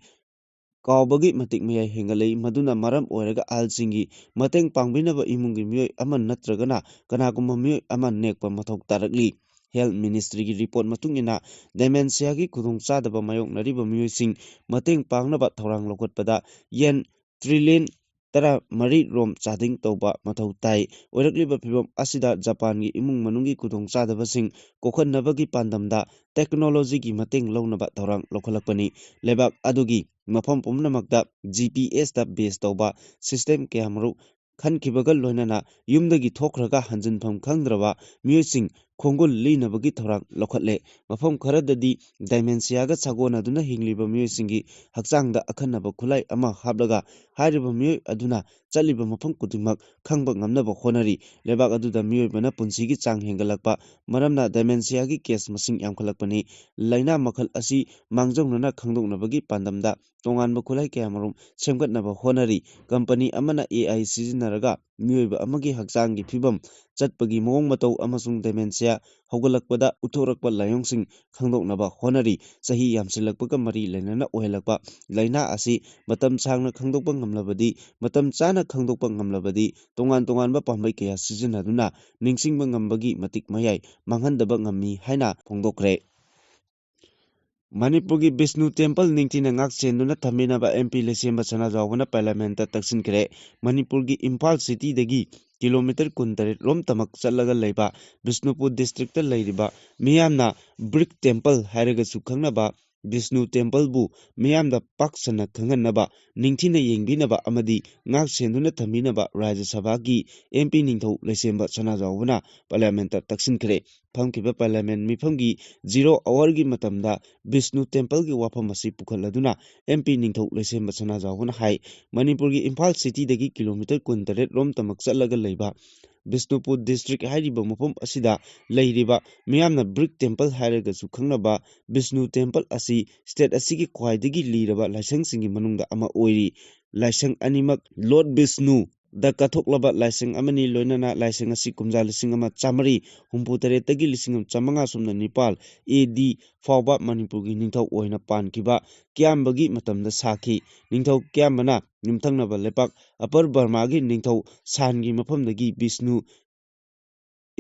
ꯀꯥꯎꯕꯒꯤ ꯃꯇꯤꯛ ꯃꯌꯥꯏ ꯍꯦꯟꯒꯠꯂꯛꯏ꯫ ꯃꯗꯨꯅ ꯃꯔꯝ ꯑꯣꯏꯔꯒ ꯑꯍꯜꯁꯤꯡꯒꯤ ꯃꯇꯦꯡ ꯄꯥꯡꯕꯤꯅꯕ ꯏꯃꯨꯡꯒꯤ ꯃꯤꯑꯣꯏ ꯑꯃ ꯅꯠꯇ꯭ꯔꯒꯅ ꯀꯅꯥꯒꯨꯝꯕ ꯃꯤꯑꯣꯏ ꯑꯃ ꯅꯦꯛꯄ ꯃꯊꯧ ꯇꯥꯔꯛꯂꯤ꯫ Health Ministryꯒꯤ report ꯃꯇꯨꯡ ꯏꯟꯅ, dementiaꯒꯤ ꯈꯨꯗꯣꯡꯆꯥꯗꯕ ꯃꯥꯌꯣꯛꯅꯔꯤꯕ ꯃꯤꯑꯣꯏꯁꯤꯡ ꯃꯇꯦꯡ ꯄꯥꯡꯅꯕ ꯊꯧꯔꯥꯡ ꯂꯧꯈꯠꯄꯗ yen trillion ꯇꯔꯥꯃꯔꯤ ꯔꯣꯝ ꯆꯥꯗꯤꯡ ꯇꯧꯕ ꯃꯊꯧ ꯇꯥꯏ꯫ ꯑꯣꯏꯔꯛꯂꯤꯕ ꯐꯤꯚꯝ ꯑꯁꯤꯗ ꯖꯄꯥꯟꯒꯤ ꯏꯃꯨꯡ ꯃꯅꯨꯡꯒꯤ ꯈꯨꯗꯣꯡꯆꯥꯗꯕꯁꯤꯡ ꯀꯣꯛꯍꯟꯅꯕꯒꯤ ꯄꯥꯟꯗꯝꯗ technologyꯒꯤ ꯃꯇꯦꯡ ꯂꯧꯅꯕ ꯊꯧꯔꯥꯡ ꯂꯧꯈꯠꯂꯛꯄꯅꯤ꯫ ꯂꯩꯕꯥꯛ ꯑꯗꯨꯒꯤ ꯃꯐꯝ ꯄꯨꯝꯅꯃꯛꯇ GPSꯇ base ꯇꯧꯕ system ꯀꯌꯥꯃꯔꯨꯝ ꯈꯟꯈꯤꯕꯒ ꯂꯣꯏꯅꯅ ꯌꯨꯝꯗꯒꯤ ꯊꯣꯛꯈ꯭ꯔꯒ ꯍꯟꯖꯤꯟꯐꯝ ꯈꯪꯗ꯭ꯔꯕ ꯃꯤꯑꯣꯏꯁꯤꯡ ꯈꯣꯡꯒꯨꯜ ꯂꯤꯅꯕꯒꯤ ꯊꯧꯔꯥꯡ ꯂꯧꯈꯠꯂꯦ꯫ ꯃꯐꯝ ꯈꯔꯗꯗꯤ dementiaꯒ ꯁꯥꯒꯣꯟꯅꯗꯨꯅ ꯍꯤꯡꯂꯤꯕ ꯃꯤꯑꯣꯏꯁꯤꯡꯒꯤ ꯍꯛꯆꯥꯡꯗ ꯑꯈꯟꯅꯕ ꯈꯨꯠꯂꯥꯏ ꯑꯃ ꯍꯥꯞꯂꯒ ꯍꯥꯏꯔꯤꯕ ꯃꯤꯑꯣꯏ ꯑꯗꯨꯅ ꯆꯠꯂꯤꯕ ꯃꯐꯝ ꯈꯨꯗꯤꯡꯃꯛ ꯈꯪꯕ ꯉꯝꯅꯕ ꯍꯣꯠꯅꯔꯤ꯫ ꯂꯩꯕꯥꯛ ꯑꯗꯨꯗ ꯃꯤꯑꯣꯏꯕꯅ ꯄꯨꯟꯁꯤꯒꯤ ꯆꯥꯡ ꯍꯦꯟꯒꯠꯂꯛꯄ ꯃꯔꯝꯅ dementiaꯒꯤ case ꯃꯁꯤꯡ ꯌꯥꯝꯈꯠꯂꯛꯄꯅꯤ꯫ ꯂꯥꯏꯅꯥ ꯃꯈꯜ ꯑꯁꯤ ꯃꯥꯡꯖꯧꯅꯅ ꯈꯪꯗꯣꯛꯅꯕꯒꯤ ꯄꯥꯟꯗꯝꯗ ꯇꯣꯉꯥꯟꯕ ꯈꯨꯠꯂꯥꯏ ꯀꯌꯥꯃꯔꯨꯝ ꯁꯦꯝꯒꯠꯅꯕ ꯍꯣꯠꯅꯔꯤ꯫ Company ꯑꯃꯅ AI ꯁꯤꯖꯤꯟꯅꯔꯒ ꯃꯤꯑꯣꯏꯕ ꯑꯃꯒꯤ ꯍꯛꯆꯥꯡꯒꯤ ꯐꯤꯕꯝ, ꯆꯠꯄꯒꯤ ꯃꯑꯣꯡ ꯃꯇꯧ ꯑꯃꯁꯨꯡ dementia ꯍꯧꯒꯠꯂꯛꯄꯗ ꯎꯠꯊꯣꯔꯛꯄ ꯂꯥꯏꯑꯣꯡꯁꯤꯡ ꯈꯪꯗꯣꯛꯅꯕ ꯍꯣꯠꯅꯔꯤ꯫ ꯆꯍꯤ ꯌꯥꯝꯁꯤꯜꯂꯛꯄꯒ ꯃꯔꯤ ꯂꯩꯅꯅ ꯑꯣꯏꯍꯜꯂꯛꯄ ꯂꯥꯏꯅꯥ ꯑꯁꯤ ꯃꯇꯝ ꯁꯥꯡꯅ ꯈꯪꯗꯣꯛꯄ ꯉꯝꯂꯕꯗꯤ, ꯃꯇꯝ ꯆꯥꯅ ꯈꯪꯗꯣꯛꯄ ꯉꯝꯂꯕꯗꯤ, ꯇꯣꯉꯥꯟ ꯇꯣꯉꯥꯟꯕ ꯄꯥꯝꯕꯩ ꯀꯌꯥ ꯁꯤꯖꯤꯟꯅꯗꯨꯅ ꯅꯤꯡꯁꯤꯡꯕ ꯉꯝꯕꯒꯤ ꯃꯇꯤꯛ ꯃꯌꯥꯏ ꯃꯥꯡꯍꯟꯗꯕ ꯉꯝꯃꯤ ꯍꯥꯏꯅ ꯐꯣꯡꯗꯣꯛꯈ꯭ꯔꯦ꯫ ꯃꯅꯤꯄꯨꯔꯒꯤ ꯕꯤꯁꯅꯨ temple ꯅꯤꯡꯊꯤꯅ ꯉꯥꯛ ꯁꯦꯟꯗꯨꯅ ꯊꯝꯕꯤꯅꯕ MP ꯂꯩꯁꯦꯝꯕ ꯁꯅꯥꯖꯥꯎꯕꯅ Parliamentꯇ ꯇꯛꯁꯤꯟꯈ꯭ꯔꯦ꯫ ꯃꯅꯤꯄꯨꯔꯒꯤ ꯏꯝꯐꯥꯜ cityꯗꯒꯤ kilometre ꯀꯨꯟꯇꯔꯦꯠ ꯔꯣꯝ ꯇꯃꯛ ꯆꯠꯂꯒ ꯂꯩꯕ ꯕꯤꯁꯅꯨꯄꯨꯔ districtꯇ ꯂꯩꯔꯤꯕ ꯃꯤꯌꯥꯝꯅ Brick Temple ꯍꯥꯏꯔꯒꯁꯨ ꯈꯪꯅꯕ ꯕꯤꯁꯅꯨ templeꯕꯨ ꯃꯤꯌꯥꯝꯗ ꯄꯥꯛ ꯁꯟꯅ ꯈꯪꯍꯟꯅꯕ, ꯅꯤꯡꯊꯤꯅ ꯌꯦꯡꯕꯤꯅꯕ ꯑꯃꯗꯤ ꯉꯥꯛ ꯁꯦꯟꯗꯨꯅ ꯊꯝꯕꯤꯅꯕ ꯔꯥꯖ꯭ꯌ ꯁꯚꯥꯒꯤ MP ꯅꯤꯡꯊꯧ ꯂꯩꯁꯦꯝꯕ ꯁꯅꯥꯖꯥꯎꯕꯅ Parliamentꯇ ꯇꯛꯁꯤꯟꯈ꯭ꯔꯦ꯫ ꯐꯝꯈꯤꯕ Parliament ꯃꯤꯐꯝꯒꯤ zero hourꯒꯤ ꯃꯇꯝꯗ ꯕꯤꯁꯅꯨ templeꯒꯤ ꯋꯥꯐꯝ ꯑꯁꯤ ꯄꯨꯈꯠꯂꯗꯨꯅ MP ꯅꯤꯡꯊꯧ ꯂꯩꯁꯦꯝꯕ ꯁꯅꯥꯖꯥꯎꯕꯅ ꯍꯥꯏ, ꯃꯅꯤꯄꯨꯔꯒꯤ ꯏꯝꯐꯥꯜ cityꯗꯒꯤ kilometre ꯀꯨꯟꯇꯔꯦꯠ ꯔꯣꯝ ꯇꯃꯛ ꯆꯠꯂꯒ ꯂꯩꯕ ꯕꯤꯁꯅꯨꯄꯨꯔ district ꯍꯥꯏꯔꯤꯕ ꯃꯐꯝ ꯑꯁꯤꯗ ꯂꯩꯔꯤꯕ ꯃꯤꯌꯥꯝꯅ Brick Temple ꯍꯥꯏꯔꯒꯁꯨ ꯈꯪꯅꯕ ꯕꯤꯁꯅꯨ temple ꯑꯁꯤ state ꯑꯁꯤꯒꯤ ꯈ꯭ꯋꯥꯏꯗꯒꯤ ꯂꯤꯔꯕ ꯂꯥꯏꯁꯪꯁꯤꯡꯒꯤ ꯃꯅꯨꯡꯗ ꯑꯃ ꯑꯣꯏꯔꯤ꯫ ꯂꯥꯏꯁꯪ ꯑꯅꯤꯃꯛ Lord ꯕꯤꯁꯅꯨ ꯗ ꯀꯠꯊꯣꯛꯂꯕ ꯂꯥꯏꯁꯪ ꯑꯃꯅꯤ꯫ ꯂꯣꯏꯅꯅ ꯂꯥꯏꯁꯪ ꯑꯁꯤ ꯀꯨꯝꯖꯥ ꯂꯤꯁꯤꯡ ꯑꯃ ꯆꯥꯃꯔꯤ ꯍꯨꯝꯐꯨ ꯇꯔꯦꯠꯇꯒꯤ ꯂꯤꯁꯤꯡ ꯑꯃ ꯆꯥꯃꯉꯥ ꯁꯨꯞꯅ ꯅꯤꯄꯥꯜ AD ꯐꯥꯎꯕ ꯃꯅꯤꯄꯨꯔꯒꯤ ꯅꯤꯡꯊꯧ ꯑꯣꯏꯅ ꯄꯥꯟꯈꯤꯕ ꯀ꯭ꯌꯥꯝꯕꯒꯤ ꯃꯇꯝꯗ ꯁꯥꯈꯤ꯫ ꯅꯤꯡꯊꯧ ꯀ꯭ꯌꯥꯝꯕꯅ ꯌꯨꯝꯊꯪꯅꯕ ꯂꯩꯄꯥꯛ Upper Burmaꯒꯤ ꯅꯤꯡꯊꯧ ꯁꯥꯟꯒꯤ ꯃꯐꯝꯗꯒꯤ ꯕꯤꯁꯅꯨ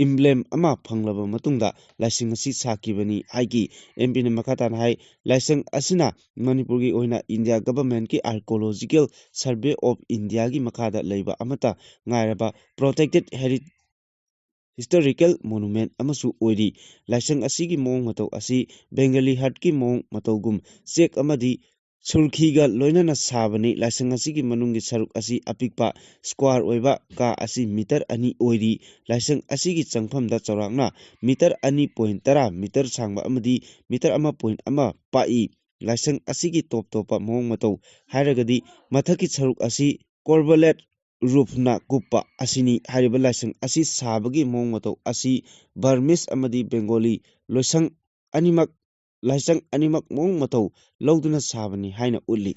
emblem ꯑꯃ ꯐꯪꯂꯕ ꯃꯇꯨꯡꯗ ꯂꯥꯏꯁꯪ ꯑꯁꯤ ꯁꯥꯈꯤꯕꯅꯤ ꯍꯥꯏꯈꯤ꯫ ꯑꯦꯝ ꯄꯤꯅ ꯃꯈꯥ ꯇꯥꯅ ꯍꯥꯏ, ꯂꯥꯏꯁꯪ ꯑꯁꯤꯅ ꯃꯅꯤꯄꯨꯔꯒꯤ ꯑꯣꯏꯅ ꯏꯟꯗꯤꯌꯥ ꯒꯚꯔꯟꯃꯦꯟꯠꯀꯤ Archaeological Survey of Indiaꯒꯤ ꯃꯈꯥꯗ ꯂꯩꯕ ꯑꯃꯠꯇ ꯉꯥꯏꯔꯕ protected heri-, historical monument ꯑꯃꯁꯨ ꯑꯣꯏꯔꯤ꯫ ꯂꯥꯏꯁꯪ ꯑꯁꯤꯒꯤ ꯃꯑꯣꯡ ꯃꯇꯧ ꯑꯁꯤ Bengali hutꯀꯤ ꯃꯑꯣꯡ ꯃꯇꯧꯒꯨꯝ ꯆꯦꯛ ꯑꯃꯗꯤ ꯁꯨꯔꯈꯤꯒ ꯂꯣꯏꯅꯅ ꯁꯥꯕꯅꯤ꯫ ꯂꯥꯏꯁꯪ ꯑꯁꯤꯒꯤ ꯃꯅꯨꯡꯒꯤ ꯁꯔꯨꯛ ꯑꯁꯤ ꯑꯄꯤꯛꯄ square ꯑꯣꯏꯕ ꯀꯥ ꯑꯁꯤ meter ꯑꯅꯤ ꯑꯣꯏꯔꯤ꯫ ꯂꯥꯏꯁꯪ ꯑꯁꯤꯒꯤ ꯆꯪꯐꯝꯗ ꯆꯥꯎꯔꯥꯛꯅ meter ꯑꯅꯤ point ꯇꯔꯥ, meter ꯁꯥꯡꯕ ꯑꯃꯗꯤ meter ꯑꯃ point ꯑꯃ ꯄꯥꯛꯏ꯫ ꯂꯥꯏꯁꯪ ꯑꯁꯤꯒꯤ ꯇꯣꯞ ꯇꯣꯞꯄ ꯃꯑꯣꯡ ꯃꯇꯧ ꯍꯥꯏꯔꯒꯗꯤ ꯃꯊꯛꯀꯤ ꯁꯔꯨꯛ ꯑꯁꯤ corbellate roofꯅ ꯀꯨꯞꯄ ꯑꯁꯤꯅꯤ꯫ ꯍꯥꯏꯔꯤꯕ ꯂꯥꯏꯁꯪ ꯑꯁꯤ ꯁꯥꯕꯒꯤ ꯃꯑꯣꯡ ꯃꯇꯧ ꯑꯁꯤ Burmese ꯑꯃꯗꯤ Bengali ꯂꯣꯏꯁꯪ ꯑꯅꯤꯃꯛ, ꯂꯥꯏꯁꯪ ꯑꯅꯤꯃꯛ ꯃꯑꯣꯡ ꯃꯇꯧ ꯂꯧꯗꯨꯅ ꯁꯥꯕꯅꯤ ꯍꯥꯏꯅ ꯎꯠꯂꯤ꯫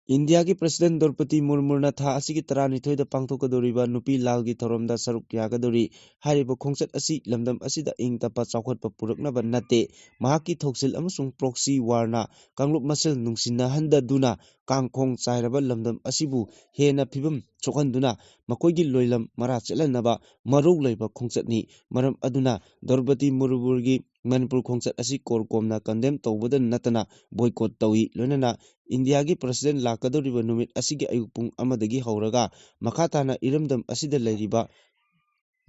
ꯏꯟꯗꯤꯌꯥꯒꯤ President ꯗ꯭ꯔꯧꯄꯗꯤ ꯃꯨꯔꯃꯨꯅ ꯊꯥ ꯑꯁꯤꯒꯤ ꯇꯔꯥꯅꯤꯊꯣꯏꯗ ꯄꯥꯡꯊꯣꯛꯀꯗꯧꯔꯤꯕ ꯅꯨꯄꯤ ꯂꯥꯜꯒꯤ ꯊꯧꯔꯝꯗ ꯁꯔꯨꯛ ꯌꯥꯒꯗꯧꯔꯤ꯫ ꯍꯥꯏꯔꯤꯕ ꯈꯣꯡꯆꯠ ꯑꯁꯤ ꯂꯝꯗꯝ ꯑꯁꯤꯗ ꯏꯪ ꯇꯞꯄ ꯆꯥꯎꯈꯠꯄ ꯄꯨꯔꯛꯅꯕ ꯅꯠꯇꯦ꯫ ꯃꯍꯥꯛꯀꯤ ꯊꯧꯁꯤꯜ ꯑꯃꯁꯨꯡ proxy warꯅ ꯀꯥꯡꯂꯨꯞ ꯃꯁꯦꯜ ꯅꯨꯡꯁꯤꯅꯍꯟꯗꯗꯨꯅ ꯀꯥꯡꯈꯣꯡ ꯆꯥꯏꯔꯕ ꯂꯝꯗꯝ ꯑꯁꯤꯕꯨ ꯍꯦꯟꯅ ꯐꯤꯕꯝ ꯁꯣꯛꯍꯟꯗꯨꯅ ꯃꯈꯣꯏꯒꯤ ꯂꯣꯏꯂꯝ ꯃꯔꯥ ꯆꯦꯠꯍꯟꯅꯕ ꯃꯔꯧ ꯂꯩꯕ ꯈꯣꯡꯆꯠꯅꯤ꯫ ꯃꯔꯝ ꯑꯗꯨꯅ ꯗ꯭ꯔꯧꯄꯗꯤ ꯃꯨꯔꯃꯨꯒꯤ ꯃꯅꯤꯄꯨꯔ ꯈꯣꯡꯆꯠ ꯑꯁꯤ ꯀꯣꯔꯀꯣꯝꯅ condemn ꯇꯧꯕꯗ ꯅꯠꯇꯅ boycott ꯇꯧꯏ꯫ ꯂꯣꯏꯅꯅ ꯏꯟꯗꯤꯌꯥꯒꯤ President ꯂꯥꯛꯀꯗꯧꯔꯤꯕ ꯅꯨꯃꯤꯠ ꯑꯁꯤꯒꯤ ꯑꯌꯨꯛ ꯄꯨꯡ ꯑꯃꯗꯒꯤ ꯍꯧꯔꯒ ꯃꯈꯥ ꯇꯥꯅ ꯏꯔꯝꯗꯝ ꯑꯁꯤꯗ ꯂꯩꯔꯤꯕ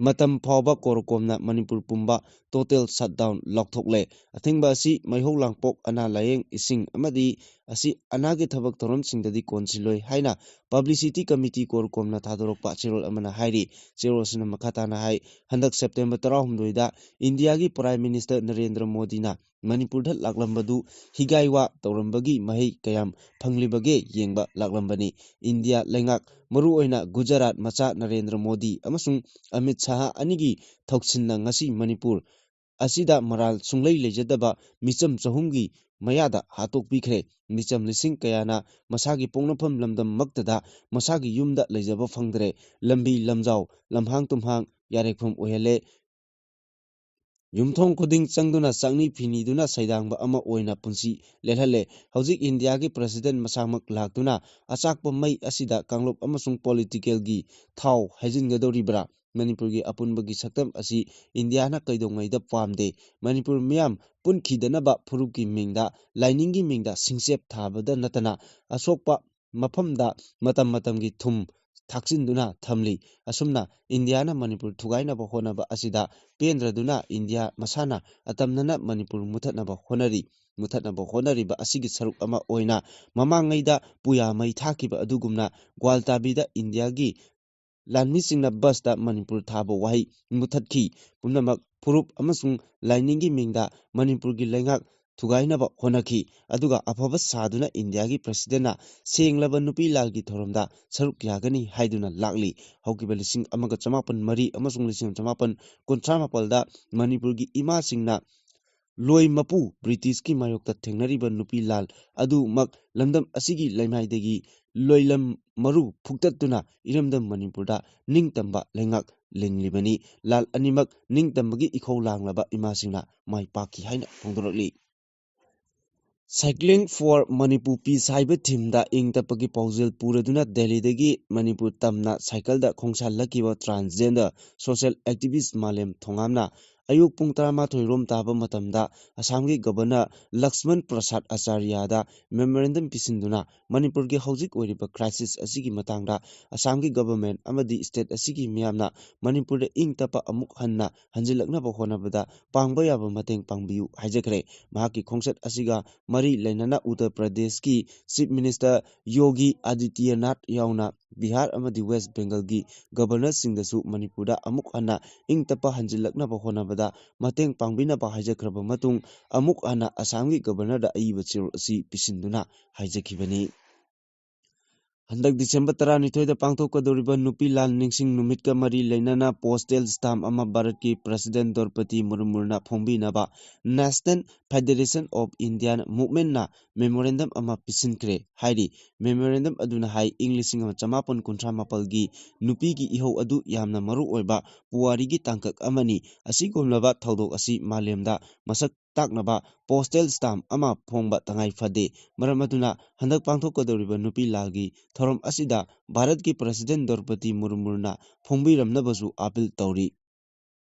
ꯃꯇꯝ ꯐꯥꯎꯕ ꯀꯣꯔꯀꯣꯝꯅ ꯃꯅꯤꯄꯨꯔ ꯄꯨꯝꯕ total shutdown ꯂꯥꯎꯊꯣꯛꯂꯦ꯫ ꯑꯊꯤꯡꯕ ꯑꯁꯤ ꯃꯩꯍꯧ ꯂꯥꯡꯄꯣꯛ, ꯑꯅꯥ ꯂꯥꯌꯦꯡ, ꯏꯁꯤꯡ ꯑꯃꯗꯤ ꯑꯁꯤ ꯑꯅꯥꯒꯤ ꯊꯕꯛ ꯊꯧꯔꯝꯁꯤꯡꯗꯗꯤ ꯀꯣꯟꯁꯤꯜꯂꯣꯏ ꯍꯥꯏꯅ Publicity Committee ꯀꯣꯔꯀꯣꯝꯅ ꯊꯥꯗꯣꯔꯛꯄ ꯆꯦꯔꯣꯜ ꯑꯃꯅ ꯍꯥꯏꯔꯤ꯫ ꯆꯦꯔꯣꯜ ꯑꯁꯤꯅ ꯃꯈꯥ ꯇꯥꯅ ꯍꯥꯏ, ꯍꯟꯗꯛ September ꯇꯔꯥꯍꯨꯝꯗꯣꯏꯗ ꯏꯟꯗꯤꯌꯥꯒꯤ Prime Minister ꯅꯔꯦꯟꯗ꯭ꯔ ꯃꯣꯗꯤꯅ ꯃꯅꯤꯄꯨꯔꯗ ꯂꯥꯛꯂꯝꯕꯗꯨ ꯍꯤꯒꯥꯏꯋꯥ ꯇꯧꯔꯝꯕꯒꯤ ꯃꯍꯩ ꯀꯌꯥꯝ ꯐꯪꯂꯤꯕꯒꯦ ꯌꯦꯡꯕ ꯂꯥꯛꯂꯝꯕꯅꯤ꯫ ꯏꯟꯗꯤꯌꯥ ꯂꯩꯉꯥꯛ, ꯃꯔꯨꯑꯣꯏꯅ ꯒꯨꯖꯔꯥꯠ ꯃꯆꯥ ꯅꯔꯦꯟꯗ꯭ꯔ ꯃꯣꯗꯤ ꯑꯃꯁꯨꯡ ꯑꯃꯤꯠ ꯁꯥꯍ ꯑꯅꯤꯒꯤ ꯊꯧꯁꯤꯟꯅ ꯉꯁꯤ ꯃꯅꯤꯄꯨꯔ ꯑꯁꯤꯗ ꯃꯔꯥꯜ ꯁꯨꯡꯂꯩ ꯂꯩꯖꯗꯕ ꯃꯤꯆꯝ ꯆꯍꯨꯝꯒꯤ ꯃꯌꯥꯗ ꯍꯥꯠꯇꯣꯛꯄꯤꯈ꯭ꯔꯦ꯫ ꯃꯤꯆꯝ ꯂꯤꯁꯤꯡ ꯀꯌꯥꯅ ꯃꯁꯥꯒꯤ ꯄꯣꯛꯅꯐꯝ ꯂꯝꯗꯝꯃꯛꯇꯗ ꯃꯁꯥꯒꯤ ꯌꯨꯝꯗ ꯂꯩꯖꯕ ꯐꯪꯗ꯭ꯔꯦ꯫ ꯂꯝꯕꯤ ꯂꯝꯖꯥꯎ, ꯂꯝꯍꯥꯡ ꯇꯨꯝꯍꯥꯡ ꯌꯥꯔꯦꯛꯐꯝ ꯑꯣꯏꯍꯜꯂꯦ꯫ ꯌꯨꯝꯊꯣꯡ ꯈꯨꯗꯤꯡ ꯆꯪꯗꯨꯅ ꯆꯥꯛꯅꯤ ꯐꯤꯅꯤꯗꯨꯅ ꯁꯩꯗꯥꯡꯕ ꯑꯃ ꯑꯣꯏꯅ ꯄꯨꯟꯁꯤ ꯂꯦꯜꯍꯜꯂꯦ꯫ ꯍꯧꯖꯤꯛ ꯏꯟꯗꯤꯌꯥꯒꯤ President ꯃꯁꯥꯃꯛ ꯂꯥꯛꯇꯨꯅ ꯑꯆꯥꯛꯄ ꯃꯩ ꯑꯁꯤꯗ ꯀꯥꯡꯂꯨꯞ ꯑꯃꯁꯨꯡ politicalꯒꯤ ꯊꯥꯎ ꯍꯩꯖꯤꯟꯒꯗꯧꯔꯤꯕ꯭ꯔꯥ? ꯃꯅꯤꯄꯨꯔꯒꯤ ꯑꯄꯨꯟꯕꯒꯤ ꯁꯛꯇꯝ ꯑꯁꯤ ꯏꯟꯗꯤꯌꯥꯅ ꯀꯩꯗꯧꯉꯩꯗ ꯄꯥꯝꯗꯦ꯫ ꯃꯅꯤꯄꯨꯔ ꯃꯤꯌꯥꯝ ꯄꯨꯟꯈꯤꯗꯅꯕ ꯐꯨꯔꯨꯞꯀꯤ ꯃꯤꯡꯗ, ꯂꯥꯏꯅꯤꯡꯒꯤ ꯃꯤꯡꯗ ꯁꯤꯡꯆꯦꯞ ꯊꯥꯕꯗ ꯅꯠꯇꯅ ꯑꯁꯣꯛꯄ ꯃꯐꯝꯗ ꯃꯇꯝ ꯃꯇꯝꯒꯤ ꯊꯨꯝ ꯊꯥꯛꯆꯤꯟꯗꯨꯅ ꯊꯝꯂꯤ꯫ ꯑꯁꯨꯝꯅ ꯏꯟꯗꯤꯌꯥꯅ ꯃꯅꯤꯄꯨꯔ ꯊꯨꯒꯥꯏꯅꯕ ꯍꯣꯠꯅꯕ ꯑꯁꯤꯗ ꯄꯦꯟꯗ꯭ꯔꯗꯨꯅ ꯏꯟꯗꯤꯌꯥ ꯃꯁꯥꯅ ꯑꯇꯝꯅꯅ ꯃꯅꯤꯄꯨꯔ ꯃꯨꯊꯠꯅꯕ ꯍꯣꯠꯅꯔꯤ꯫ ꯃꯨꯊꯠꯅꯕ ꯍꯣꯠꯅꯔꯤꯕ ꯑꯁꯤꯒꯤ ꯁꯔꯨꯛ ꯑꯃ ꯑꯣꯏꯅ ꯃꯃꯥꯡꯉꯩꯗ ꯄꯨꯌꯥ ꯃꯩ ꯊꯥꯈꯤꯕ ꯑꯗꯨꯒꯨꯝꯅ ꯒ꯭ꯋꯥꯜꯇꯥꯕꯤꯗ ꯏꯟꯗꯤꯌꯥꯒꯤ ꯂꯥꯟꯃꯤꯁꯤꯡꯅ ꯕꯁꯇ ꯃꯅꯤꯄꯨꯔ ꯊꯥꯕ ꯋꯥꯍꯩ ꯃꯨꯊꯠꯈꯤ꯫ ꯄꯨꯝꯅꯃꯛ ꯐꯨꯔꯨꯞ ꯑꯃꯁꯨꯡ ꯂꯥꯏꯅꯤꯡꯒꯤ ꯃꯤꯡꯗ ꯃꯅꯤꯄꯨꯔꯒꯤ ꯂꯩꯉꯥꯛ ꯊꯨꯒꯥꯏꯅꯕ ꯍꯣꯠꯅꯈꯤ꯫ ꯑꯗꯨꯒ ꯑꯐꯕ ꯁꯥꯗꯨꯅ ꯏꯟꯗꯤꯌꯥꯒꯤ ꯄ꯭ꯔꯁꯤꯗꯦꯟꯅ ꯁꯦꯡꯂꯕ ꯅꯨꯄꯤ ꯂꯥꯜꯒꯤ ꯊꯧꯔꯝꯗ ꯁꯔꯨꯛ ꯌꯥꯒꯅꯤ ꯍꯥꯏꯗꯨꯅ ꯂꯥꯛꯂꯤ꯫ ꯍꯧꯈꯤꯕ ꯂꯤꯁꯤꯡ ꯑꯃꯒ ꯆꯃꯥꯄꯟ ꯃꯔꯤ ꯑꯃꯁꯨꯡ ꯂꯤꯁꯤꯡ ꯑꯃ ꯆꯃꯥꯄꯟ ꯀꯨꯟꯊ꯭ꯔꯥ ꯃꯥꯄꯜꯗ ꯃꯅꯤꯄꯨꯔꯒꯤ ꯏꯃꯥꯁꯤꯡꯅ ꯂꯣꯏ ꯃꯄꯨ ꯕ꯭ꯔꯤꯇꯤꯁꯀꯤ ꯃꯥꯌꯣꯛꯇ ꯊꯦꯡꯅꯔꯤꯕ ꯅꯨꯄꯤ ꯂꯥꯜ ꯑꯗꯨꯃꯛ ꯂꯝꯗꯝ ꯑꯁꯤꯒꯤ ꯂꯩꯃꯥꯏꯗꯒꯤ ꯂꯣꯏꯂꯝ ꯃꯔꯨ ꯐꯨꯛꯇꯠꯇꯨꯅ ꯏꯔꯝꯗꯝ ꯃꯅꯤꯄꯨꯔꯗ ꯅꯤꯡꯇꯝꯕ ꯂꯩꯉꯥꯛ ꯂꯤꯡꯂꯤꯕꯅꯤ꯫ ꯂꯥꯜ ꯑꯅꯤꯃꯛ ꯅꯤꯡꯇꯝꯕꯒꯤ ꯏꯈꯧ ꯂꯥꯡꯂꯕ ꯏꯃꯥꯁꯤꯡꯅ ꯃꯥꯏ ꯄꯥꯛꯈꯤ ꯍꯥꯏꯅ ꯐꯣꯡꯗꯣꯔꯛꯂꯤ꯫ Cycling for Manipur Peace ꯍꯥꯏꯕ ꯊꯤꯝꯗ ꯏꯪ ꯇꯞꯄꯒꯤ ꯄꯥꯎꯖꯦꯜ ꯄꯨꯔꯗꯨꯅ ꯗꯦꯜꯂꯤꯗꯒꯤ ꯃꯅꯤꯄꯨꯔ ꯇꯝꯅ ꯁꯥꯏꯀꯜꯗ ꯈꯣꯡꯁꯥꯜꯂꯛꯈꯤꯕ transgender social activist ꯃꯥꯂꯦꯝ ꯊꯣꯉꯥꯝꯅ ꯑꯌꯨꯛ ꯄꯨꯡ ꯇꯔꯥꯃꯥꯊꯣꯏ ꯔꯣꯝ ꯇꯥꯕ ꯃꯇꯝꯗ ꯑꯁꯥꯝꯒꯤ ꯒꯕꯔꯅꯔ ꯂꯛꯁꯃꯟ ꯄ꯭ꯔꯁꯥꯗ ꯑꯆꯥꯔꯌꯥꯗ memorandum ꯄꯤꯁꯤꯟꯗꯨꯅ ꯃꯅꯤꯄꯨꯔꯒꯤ ꯍꯧꯖꯤꯛ ꯑꯣꯏꯔꯤꯕ crisis ꯑꯁꯤꯒꯤ ꯃꯇꯥꯡꯗ ꯑꯁꯥꯝꯒꯤ government ꯑꯃꯗꯤ state ꯑꯁꯤꯒꯤ ꯃꯤꯌꯥꯝꯅ ꯃꯅꯤꯄꯨꯔꯗ ꯏꯪ ꯇꯞꯄ ꯑꯃꯨꯛ ꯍꯟꯅ ꯍꯟꯖꯤꯜꯂꯛꯅꯕ ꯍꯣꯠꯅꯕꯗ ꯄꯥꯡꯕ ꯌꯥꯕ ꯃꯇꯦꯡ ꯄꯥꯡꯕꯤꯌꯨ ꯍꯥꯏꯖꯈ꯭ꯔꯦ꯫ ꯃꯍꯥꯛꯀꯤ ꯈꯣꯡꯆꯠ ꯑꯁꯤꯒ ꯃꯔꯤ ꯂꯩꯅꯅ ꯎꯠꯇꯔ ꯄ꯭ꯔꯗꯦꯁꯀꯤ Chief Minister ꯌꯣꯒꯤ ꯑꯥꯗꯤꯇ꯭ꯌꯅꯥꯊ ꯌꯥꯎꯅ ꯕꯤꯍꯥꯔ ꯑꯃꯗꯤ ꯋꯦꯁ ꯕꯦꯡꯒꯜꯒꯤ ꯒꯕꯔꯅꯔꯁꯤꯡꯗꯁꯨ ꯃꯅꯤꯄꯨꯔꯗ ꯑꯃꯨꯛ ꯍꯟꯅ ꯏꯪ ꯇꯞꯄ ꯍꯟꯖꯤꯜꯂꯛꯅꯕ ꯍꯣꯠꯅꯕꯗ ꯃꯇꯦꯡ ꯄꯥꯡꯕꯤꯅꯕ ꯍꯥꯏꯖꯈ꯭ꯔꯕ ꯃꯇꯨꯡ, ꯑꯃꯨꯛ ꯍꯟꯅ ꯑꯁꯥꯝꯒꯤ ꯒꯕꯔꯅꯔꯗ ꯑꯏꯕ ꯆꯦꯔꯣꯜ ꯑꯁꯤ ꯄꯤꯁꯤꯟꯗꯨꯅ ꯍꯥꯏꯖꯈꯤꯕꯅꯤ꯫ ꯍꯟꯗꯛ ꯗꯤꯁꯦꯝꯕꯔ ꯇꯔꯥꯅꯤꯊꯣꯏꯗ ꯄꯥꯡꯊꯣꯛꯀꯗꯧꯔꯤꯕ ꯅꯨꯄꯤ ꯂꯥꯜ ꯅꯤꯡꯁꯤꯡ ꯅꯨꯃꯤꯠꯀ ꯃꯔꯤ ꯂꯩꯅꯅ postal stamp ꯑꯃ ꯚꯥꯔꯠꯀꯤ ꯄ꯭ꯔꯁꯤꯗꯦꯟ ꯗ꯭ꯔꯧꯄꯗꯤ ꯃꯨꯔꯃꯨꯅ ꯐꯣꯡꯕꯤꯅꯕ National Federation of Indian Movementꯅ memorandum ꯑꯃ ꯄꯤꯁꯤꯟꯈ꯭ꯔꯦ ꯍꯥꯏꯔꯤ꯫ Memorandum ꯑꯗꯨꯅ ꯍꯥꯏ, ꯏꯪ ꯂꯤꯁꯤꯡ ꯑꯃ ꯆꯃꯥꯄꯟ ꯀꯨꯟꯊ꯭ꯔꯥ ꯃꯥꯄꯜꯒꯤ ꯅꯨꯄꯤꯒꯤ ꯏꯍꯧ ꯑꯗꯨ ꯌꯥꯝꯅ ꯃꯔꯨ ꯑꯣꯏꯕ ꯄꯨꯋꯥꯔꯤꯒꯤ ꯇꯥꯡꯀꯛ ꯑꯃꯅꯤ꯫ ꯑꯁꯤꯒꯨꯝꯂꯕ ꯊꯧꯗꯣꯛ ꯑꯁꯤ ꯃꯥꯂꯦꯝꯗ ꯃꯁꯛ ꯇꯥꯛꯅꯕ postal stamp ꯑꯃ ꯐꯣꯡꯕ ꯇꯉꯥꯏ ꯐꯗꯦ꯫ ꯃꯔꯝ ꯑꯗꯨꯅ ꯍꯟꯗꯛ ꯄꯥꯡꯊꯣꯛꯀꯗꯧꯔꯤꯕ ꯅꯨꯄꯤ ꯂꯥꯜꯒꯤ ꯊꯧꯔꯝ ꯑꯁꯤꯗ ꯚꯥꯔꯠꯀꯤ President ꯗ꯭ꯔꯧꯄꯗꯤ ꯃꯨꯔꯃꯨꯅ ꯐꯣꯡꯕꯤꯔꯝꯅꯕꯁꯨ ꯑꯥꯄꯤꯜ ꯇꯧꯔꯤ꯫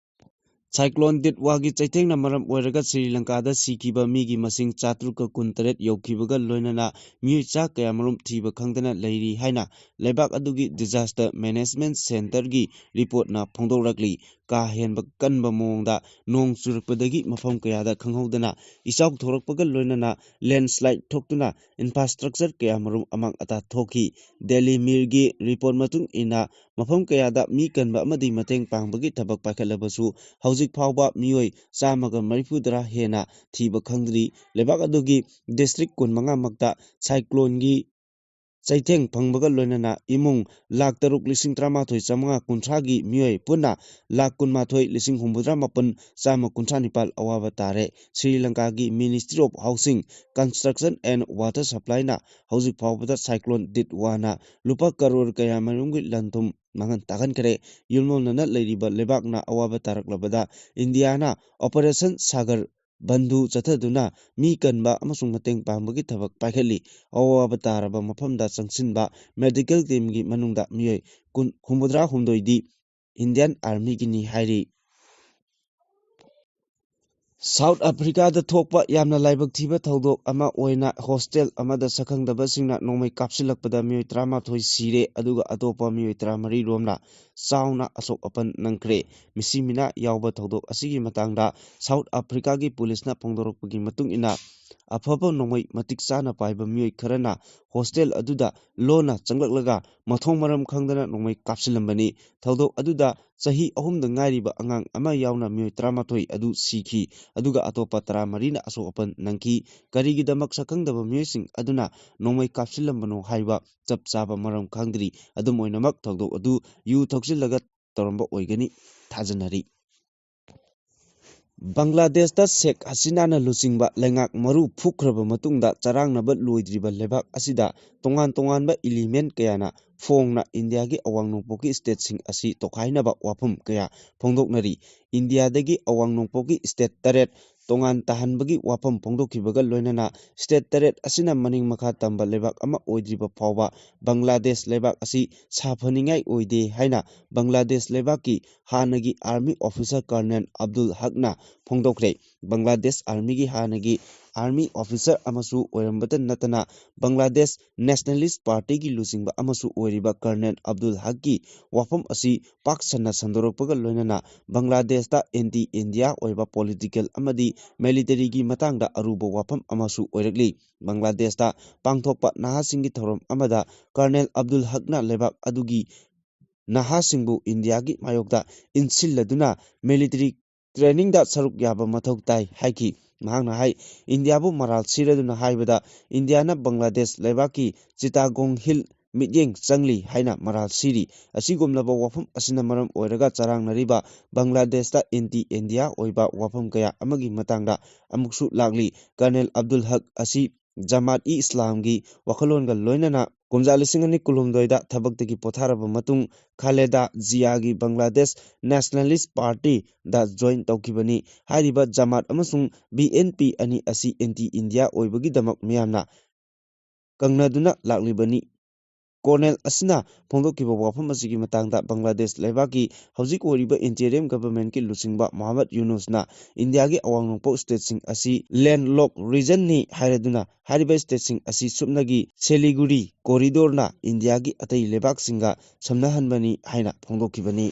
Cyclone ꯗꯤꯠꯋꯥꯒꯤ ꯆꯩꯊꯦꯡꯅ ꯃꯔꯝ ꯑꯣꯏꯔꯒ ꯁ꯭ꯔꯤ ꯂꯪꯀꯥꯗ ꯁꯤꯈꯤꯕ ꯃꯤꯒꯤ ꯃꯁꯤꯡ ꯆꯥꯇ꯭ꯔꯨꯛꯀ ꯀꯨꯟꯇꯔꯦꯠ ꯌꯧꯈꯤꯕꯒ ꯂꯣꯏꯅꯅ ꯃꯤꯑꯣꯏ ꯆꯥ ꯀꯌꯥꯃꯔꯨꯝ ꯊꯤꯕ ꯈꯪꯗꯅ ꯂꯩꯔꯤ ꯍꯥꯏꯅ ꯂꯩꯕꯥꯛ ꯑꯗꯨꯒꯤ Disaster Management Centreꯒꯤ reportꯅ ꯐꯣꯡꯗꯣꯔꯛꯂꯤ꯫ ꯀꯥ ꯍꯦꯟꯕ ꯀꯟꯕ ꯃꯑꯣꯡꯗ ꯅꯣꯡ ꯆꯨꯔꯛꯄꯗꯒꯤ ꯃꯐꯝ ꯀꯌꯥꯗ ꯈꯪꯍꯧꯗꯅ ꯏꯆꯥꯎ ꯊꯣꯔꯛꯄꯒ ꯂꯣꯏꯅꯅ landslide ꯊꯣꯛꯇꯨꯅ infrastructure ꯀꯌꯥꯃꯔꯨꯝ ꯑꯃꯥꯡ ꯑꯇꯥ ꯊꯣꯛꯈꯤ꯫ Daily Mirꯒꯤ report ꯃꯇꯨꯡ ꯏꯟꯅ ꯃꯐꯝ ꯀꯌꯥꯗ ꯃꯤ ꯀꯟꯕ ꯑꯃꯗꯤ ꯃꯇꯦꯡ ꯄꯥꯡꯕꯒꯤ ꯊꯕꯛ ꯄꯥꯏꯈꯠꯂꯕꯁꯨ ꯍꯧꯖꯤꯛ ꯐꯥꯎꯕ ꯃꯤꯑꯣꯏ ꯆꯥꯝꯃꯒ ꯃꯔꯤꯐꯨꯇꯔꯥ ꯍꯦꯟꯅ ꯊꯤꯕ ꯈꯪꯗ꯭ꯔꯤ꯫ ꯂꯩꯕꯥꯛ ꯑꯗꯨꯒꯤ district ꯀꯨꯟꯃꯉꯥ ꯃꯛꯇ cycloneꯒꯤ ꯆꯩꯊꯦꯡ ꯐꯪꯕꯒ ꯂꯣꯏꯅꯅ ꯏꯃꯨꯡ ꯂꯥꯈ ꯇꯔꯨꯛ ꯂꯤꯁꯤꯡ ꯇꯔꯥꯃꯥꯊꯣꯏ ꯆꯥꯝꯃꯉꯥ ꯀꯨꯟꯊ꯭ꯔꯥꯒꯤ ꯃꯤꯑꯣꯏ ꯄꯨꯟꯅ ꯂꯥꯈ ꯀꯨꯟꯃꯥꯊꯣꯏ ꯂꯤꯁꯤꯡ ꯍꯨꯝꯐꯨꯇꯔꯥ ꯃꯥꯄꯟ ꯆꯥꯝꯃ ꯀꯨꯟꯊ꯭ꯔꯥ ꯅꯤꯄꯥꯜ ꯑꯋꯥꯕ ꯇꯥꯔꯦ꯫ Shri ꯂꯪꯀꯥꯒꯤ Ministry of Housing, Construction and Water Supplyꯅ ꯍꯧꯖꯤꯛ ꯐꯥꯎꯕꯗ cyclone ꯗꯤꯠꯋꯥꯅ ꯂꯨꯄꯥ ꯀꯔꯣꯔ ꯀꯌꯥꯃꯔꯨꯝꯒꯤ ꯂꯟ ꯊꯨꯝ ꯃꯥꯡꯍꯟ ꯇꯥꯛꯍꯟꯈ꯭ꯔꯦ꯫ ꯌꯨꯝꯂꯣꯟꯅꯅ ꯂꯩꯔꯤꯕ ꯂꯩꯕꯥꯛꯅ ꯑꯋꯥꯕ ꯇꯥꯔꯛꯂꯕꯗ ꯏꯟꯗꯤꯌꯥꯅ Operation Sagar Bandhu ꯆꯠꯊꯗꯨꯅ ꯃꯤ ꯀꯟꯕ ꯑꯃꯁꯨꯡ ꯃꯇꯦꯡ ꯄꯥꯡꯕꯒꯤ ꯊꯕꯛ ꯄꯥꯏꯈꯠꯂꯤ꯫ ꯑꯋꯥꯕ ꯇꯥꯔꯕ ꯃꯐꯝꯗ ꯆꯪꯁꯤꯟꯕ medical teamꯒꯤ ꯃꯅꯨꯡꯗ ꯃꯤꯑꯣꯏ ꯀꯨꯟ, ꯍꯨꯝꯐꯨꯇꯔꯥ ꯍꯨꯝꯗꯣꯏꯗꯤ Indian Armyꯒꯤꯅꯤ ꯍꯥꯏꯔꯤ꯫ South Africaꯗ ꯊꯣꯛꯄ ꯌꯥꯝꯅ ꯂꯥꯏꯕꯛ ꯊꯤꯕ ꯊꯧꯗꯣꯛ ꯑꯃ ꯑꯣꯏꯅ hostel ꯑꯃꯗ ꯁꯛꯈꯪꯗꯕꯁꯤꯡꯅ ꯅꯣꯡꯃꯩ ꯀꯥꯞꯁꯤꯜꯂꯛꯄꯗ ꯃꯤꯑꯣꯏ ꯇꯔꯥꯃꯥꯊꯣꯏ ꯁꯤꯔꯦ, ꯑꯗꯨꯒ ꯑꯇꯣꯞꯄ ꯃꯤꯑꯣꯏ ꯇꯔꯥꯃꯔꯤ ꯔꯣꯝꯅ ꯆꯥꯎꯅ ꯑꯁꯣꯛ ꯑꯄꯟ ꯅꯪꯈ꯭ꯔꯦ꯫ ꯃꯤꯁꯤ ꯃꯤꯅꯥ ꯌꯥꯎꯕ ꯊꯧꯗꯣꯛ ꯑꯁꯤꯒꯤ ꯃꯇꯥꯡꯗ South Africaꯒꯤ ꯄꯨꯂꯤꯁꯅ ꯐꯣꯡꯗꯣꯔꯛꯄꯒꯤ ꯃꯇꯨꯡ ꯏꯟꯅ, ꯑꯐꯕ ꯅꯣꯡꯃꯩ ꯃꯇꯤꯛ ꯆꯥꯅ ꯄꯥꯏꯕ ꯃꯤꯑꯣꯏ ꯈꯔꯅ hostel ꯑꯗꯨꯗ ꯂꯣꯟꯅ ꯆꯪꯂꯛꯂꯒ ꯃꯊꯣꯡ ꯃꯔꯝ ꯈꯪꯗꯅ ꯅꯣꯡꯃꯩ ꯀꯥꯞꯁꯤꯜꯂꯝꯕꯅꯤ꯫ ꯊꯧꯗꯣꯛ ꯑꯗꯨꯗ ꯆꯍꯤ ꯑꯍꯨꯝꯗ ꯉꯥꯏꯔꯤꯕ ꯑꯉꯥꯡ ꯑꯃ ꯌꯥꯎꯅ ꯃꯤꯑꯣꯏ ꯇꯔꯥꯃꯥꯊꯣꯏ ꯑꯗꯨ ꯁꯤꯈꯤ, ꯑꯗꯨꯒ ꯑꯇꯣꯞꯄ ꯇꯔꯥꯃꯔꯤꯅ ꯑꯁꯣꯛ ꯑꯄꯟ ꯅꯪꯈꯤ꯫ ꯀꯔꯤꯒꯤꯗꯃꯛ ꯁꯛꯈꯪꯗꯕ ꯃꯤꯑꯣꯏꯁꯤꯡ ꯑꯗꯨꯅ ꯅꯣꯡꯃꯩ ꯀꯥꯞꯁꯤꯜꯂꯝꯕꯅꯣ ꯍꯥꯏꯕ ꯆꯞ ꯆꯥꯕ ꯃꯔꯝ ꯈꯪꯗ꯭ꯔꯤ꯫ ꯑꯗꯨꯝ ꯑꯣꯏꯅꯃꯛ, ꯊꯧꯗꯣꯛ ꯑꯗꯨ ꯌꯨ ꯊꯛꯆꯤꯜꯂꯒ ꯇꯧꯔꯝꯕ ꯑꯣꯏꯒꯅꯤ ꯊꯥꯖꯅꯔꯤ꯫ ꯕꯪꯒ꯭ꯂꯥꯗꯦꯁꯇ ꯁꯦꯈ ꯍꯁꯤꯅꯥꯅ ꯂꯨꯆꯤꯡꯕ ꯂꯩꯉꯥꯛ ꯃꯔꯨ ꯐꯨꯛꯈ꯭ꯔꯕ ꯃꯇꯨꯡꯗ ꯆꯔꯥꯡꯅꯕ ꯂꯣꯏꯗ꯭ꯔꯤꯕ ꯂꯩꯕꯥꯛ ꯑꯁꯤꯗ ꯇꯣꯉꯥꯟ ꯇꯣꯉꯥꯟꯕ element ꯀꯌꯥꯅ ꯐꯣꯡꯅ ꯏꯟꯗꯤꯌꯥꯒꯤ ꯑꯋꯥꯡ ꯅꯣꯡꯄꯣꯛꯀꯤ stateꯁꯤꯡ ꯑꯁꯤ ꯇꯣꯈꯥꯏꯅꯕ ꯋꯥꯐꯝ ꯀꯌꯥ ꯐꯣꯡꯗꯣꯛꯅꯔꯤ꯫ ꯏꯟꯗꯤꯌꯥꯗꯒꯤ ꯑꯋꯥꯡ ꯅꯣꯡꯄꯣꯛꯀꯤ state ꯇꯔꯦꯠ ꯇꯣꯉꯥꯟ ꯇꯥꯍꯟꯕꯒꯤ ꯋꯥꯐꯝ ꯐꯣꯡꯗꯣꯛꯈꯤꯕꯒ ꯂꯣꯏꯅꯅ state ꯇꯔꯦꯠ ꯑꯁꯤꯅ ꯃꯅꯤꯡ ꯃꯈꯥ ꯇꯝꯕ ꯂꯩꯕꯥꯛ ꯑꯃ ꯑꯣꯏꯗ꯭ꯔꯤꯕ ꯐꯥꯎꯕ ꯕꯪꯒ꯭ꯂꯥꯗꯦꯁ ꯂꯩꯕꯥꯛ ꯑꯁꯤ ꯁꯥꯐꯅꯤꯡꯉꯥꯏ ꯑꯣꯏꯗꯦ ꯍꯥꯏꯅ ꯕꯪꯒ꯭ꯂꯥꯗꯦꯁ ꯂꯩꯕꯥꯛꯀꯤ ꯍꯥꯟꯅꯒꯤ army officer Colonel Abdul ꯍꯛꯅ ꯐꯣꯡꯗꯣꯛꯈ꯭ꯔꯦ꯫ Bangladesh armyꯒꯤ ꯍꯥꯟꯅꯒꯤ army officer ꯑꯃꯁꯨ ꯑꯣꯏꯔꯝꯕꯇ ꯅꯠꯇꯅ ꯕꯪꯒ꯭ꯂꯥꯗꯦꯁ Nationalist Partyꯒꯤ ꯂꯨꯆꯤꯡꯕ ꯑꯃꯁꯨ ꯑꯣꯏꯔꯤꯕ Colonel ꯑꯕꯗꯨꯜ ꯍꯛꯀꯤ ꯋꯥꯐꯝ ꯑꯁꯤ ꯄꯥꯛ ꯁꯟꯅ ꯁꯟꯗꯣꯔꯛꯄꯒ ꯂꯣꯏꯅꯅ ꯕꯪꯒ꯭ꯂꯥꯗꯦꯁꯇ anti India ꯑꯣꯏꯕ political ꯑꯃꯗꯤ militaryꯒꯤ ꯃꯇꯥꯡꯗ ꯑꯔꯨꯕ ꯋꯥꯐꯝ ꯑꯃꯁꯨ ꯑꯣꯏꯔꯛꯂꯤ꯫ ꯕꯪꯒ꯭ꯂꯥꯗꯦꯁꯇ ꯄꯥꯡꯊꯣꯛꯄ ꯅꯍꯥꯁꯤꯡꯒꯤ ꯊꯧꯔꯝ ꯑꯃꯗ Colonel ꯑꯕꯗꯨꯜ ꯍꯛꯅ ꯂꯩꯕꯥꯛ ꯑꯗꯨꯒꯤ ꯅꯍꯥꯁꯤꯡꯕꯨ ꯏꯟꯗꯤꯌꯥꯒꯤ ꯃꯥꯌꯣꯛꯇ ꯏꯟꯁꯤꯜꯂꯗꯨꯅ military trainingꯗ ꯁꯔꯨꯛ ꯌꯥꯕ ꯃꯊꯧ ꯇꯥꯏ ꯍꯥꯏꯈꯤ꯫ ꯃꯍꯥꯛꯅ ꯍꯥꯏ, ꯏꯟꯗꯤꯌꯥꯕꯨ ꯃꯔꯥꯜ ꯁꯤꯔꯗꯨꯅ ꯍꯥꯏꯕꯗ ꯏꯟꯗꯤꯌꯥꯅ ꯕꯪꯒ꯭ꯂꯥꯗꯦꯁ ꯂꯩꯕꯥꯛꯀꯤ ꯆꯤꯇꯥꯒꯣꯡ Hill ꯃꯤꯠꯌꯦꯡ ꯆꯪꯂꯤ ꯍꯥꯏꯅ ꯃꯔꯥꯜ ꯁꯤꯔꯤ꯫ ꯑꯁꯤꯒꯨꯝꯂꯕ ꯋꯥꯐꯝ ꯑꯁꯤꯅ ꯃꯔꯝ ꯑꯣꯏꯔꯒ ꯆꯔꯥꯡꯅꯔꯤꯕ ꯕꯪꯒ꯭ꯂꯥꯗꯦꯁꯇ anti India ꯑꯣꯏꯕ ꯋꯥꯐꯝ ꯀꯌꯥ ꯑꯃꯒꯤ ꯃꯇꯥꯡꯗ ꯑꯃꯨꯛꯁꯨ ꯂꯥꯛꯂꯤ꯫ Colonel ꯑꯕꯗꯨꯜ ꯍꯛ ꯑꯁꯤ ꯖꯃꯥꯠ-ꯏ-ꯏꯁꯂꯥꯝꯒꯤ ꯋꯥꯈꯜꯂꯣꯟꯒ ꯂꯣꯏꯅꯅ ꯀꯨꯝꯖꯥ ꯂꯤꯁꯤꯡ ꯑꯅꯤ ꯀꯨꯟꯍꯨꯝꯗꯣꯏꯗ ꯊꯕꯛꯇꯒꯤ ꯄꯣꯊꯥꯔꯕ ꯃꯇꯨꯡ ꯈꯥꯂꯦꯗꯥ ꯖꯤꯌꯥꯒꯤ ꯕꯪꯒ꯭ꯂꯥꯗꯦꯁ Nationalist Partyꯗ join ꯇꯧꯈꯤꯕꯅꯤ꯫ ꯍꯥꯏꯔꯤꯕ ꯖꯃꯥꯠ ꯑꯃꯁꯨꯡ B N P ꯑꯅꯤ ꯑꯁꯤ anti India ꯑꯣꯏꯕꯒꯤꯗꯃꯛ ꯃꯤꯌꯥꯝꯅ ꯀꯪꯅꯗꯨꯅ ꯂꯥꯛꯂꯤꯕꯅꯤ꯫ Colonel ꯑꯁꯤꯅ ꯐꯣꯡꯗꯣꯛꯈꯤꯕ ꯋꯥꯐꯝ ꯑꯁꯤꯒꯤ ꯃꯇꯥꯡꯗ ꯕꯪꯒ꯭ꯂꯥꯗꯦꯁ ꯂꯩꯕꯥꯛꯀꯤ ꯍꯧꯖꯤꯛ ꯑꯣꯏꯔꯤꯕ interim governmentꯀꯤ ꯂꯨꯆꯤꯡꯕ ꯃꯣꯍꯝꯃꯗ ꯌꯨꯅꯨꯁꯅ ꯏꯟꯗꯤꯌꯥꯒꯤ ꯑꯋꯥꯡ ꯅꯣꯡꯄꯣꯛ stateꯁꯤꯡ ꯑꯁꯤ landlocked regionꯅꯤ ꯍꯥꯏꯔꯗꯨꯅ ꯍꯥꯏꯔꯤꯕ stateꯁꯤꯡ ꯑꯁꯤ ꯁꯨꯞꯅꯒꯤ ꯁꯤꯂꯤꯒꯨꯔꯤ corridorꯅ ꯏꯟꯗꯤꯌꯥꯒꯤ ꯑꯇꯩ ꯂꯩꯕꯥꯛꯁꯤꯡꯒ ꯁꯝꯅꯍꯟꯕꯅꯤ ꯍꯥꯏꯅ ꯐꯣꯡꯗꯣꯛꯈꯤꯕꯅꯤ꯫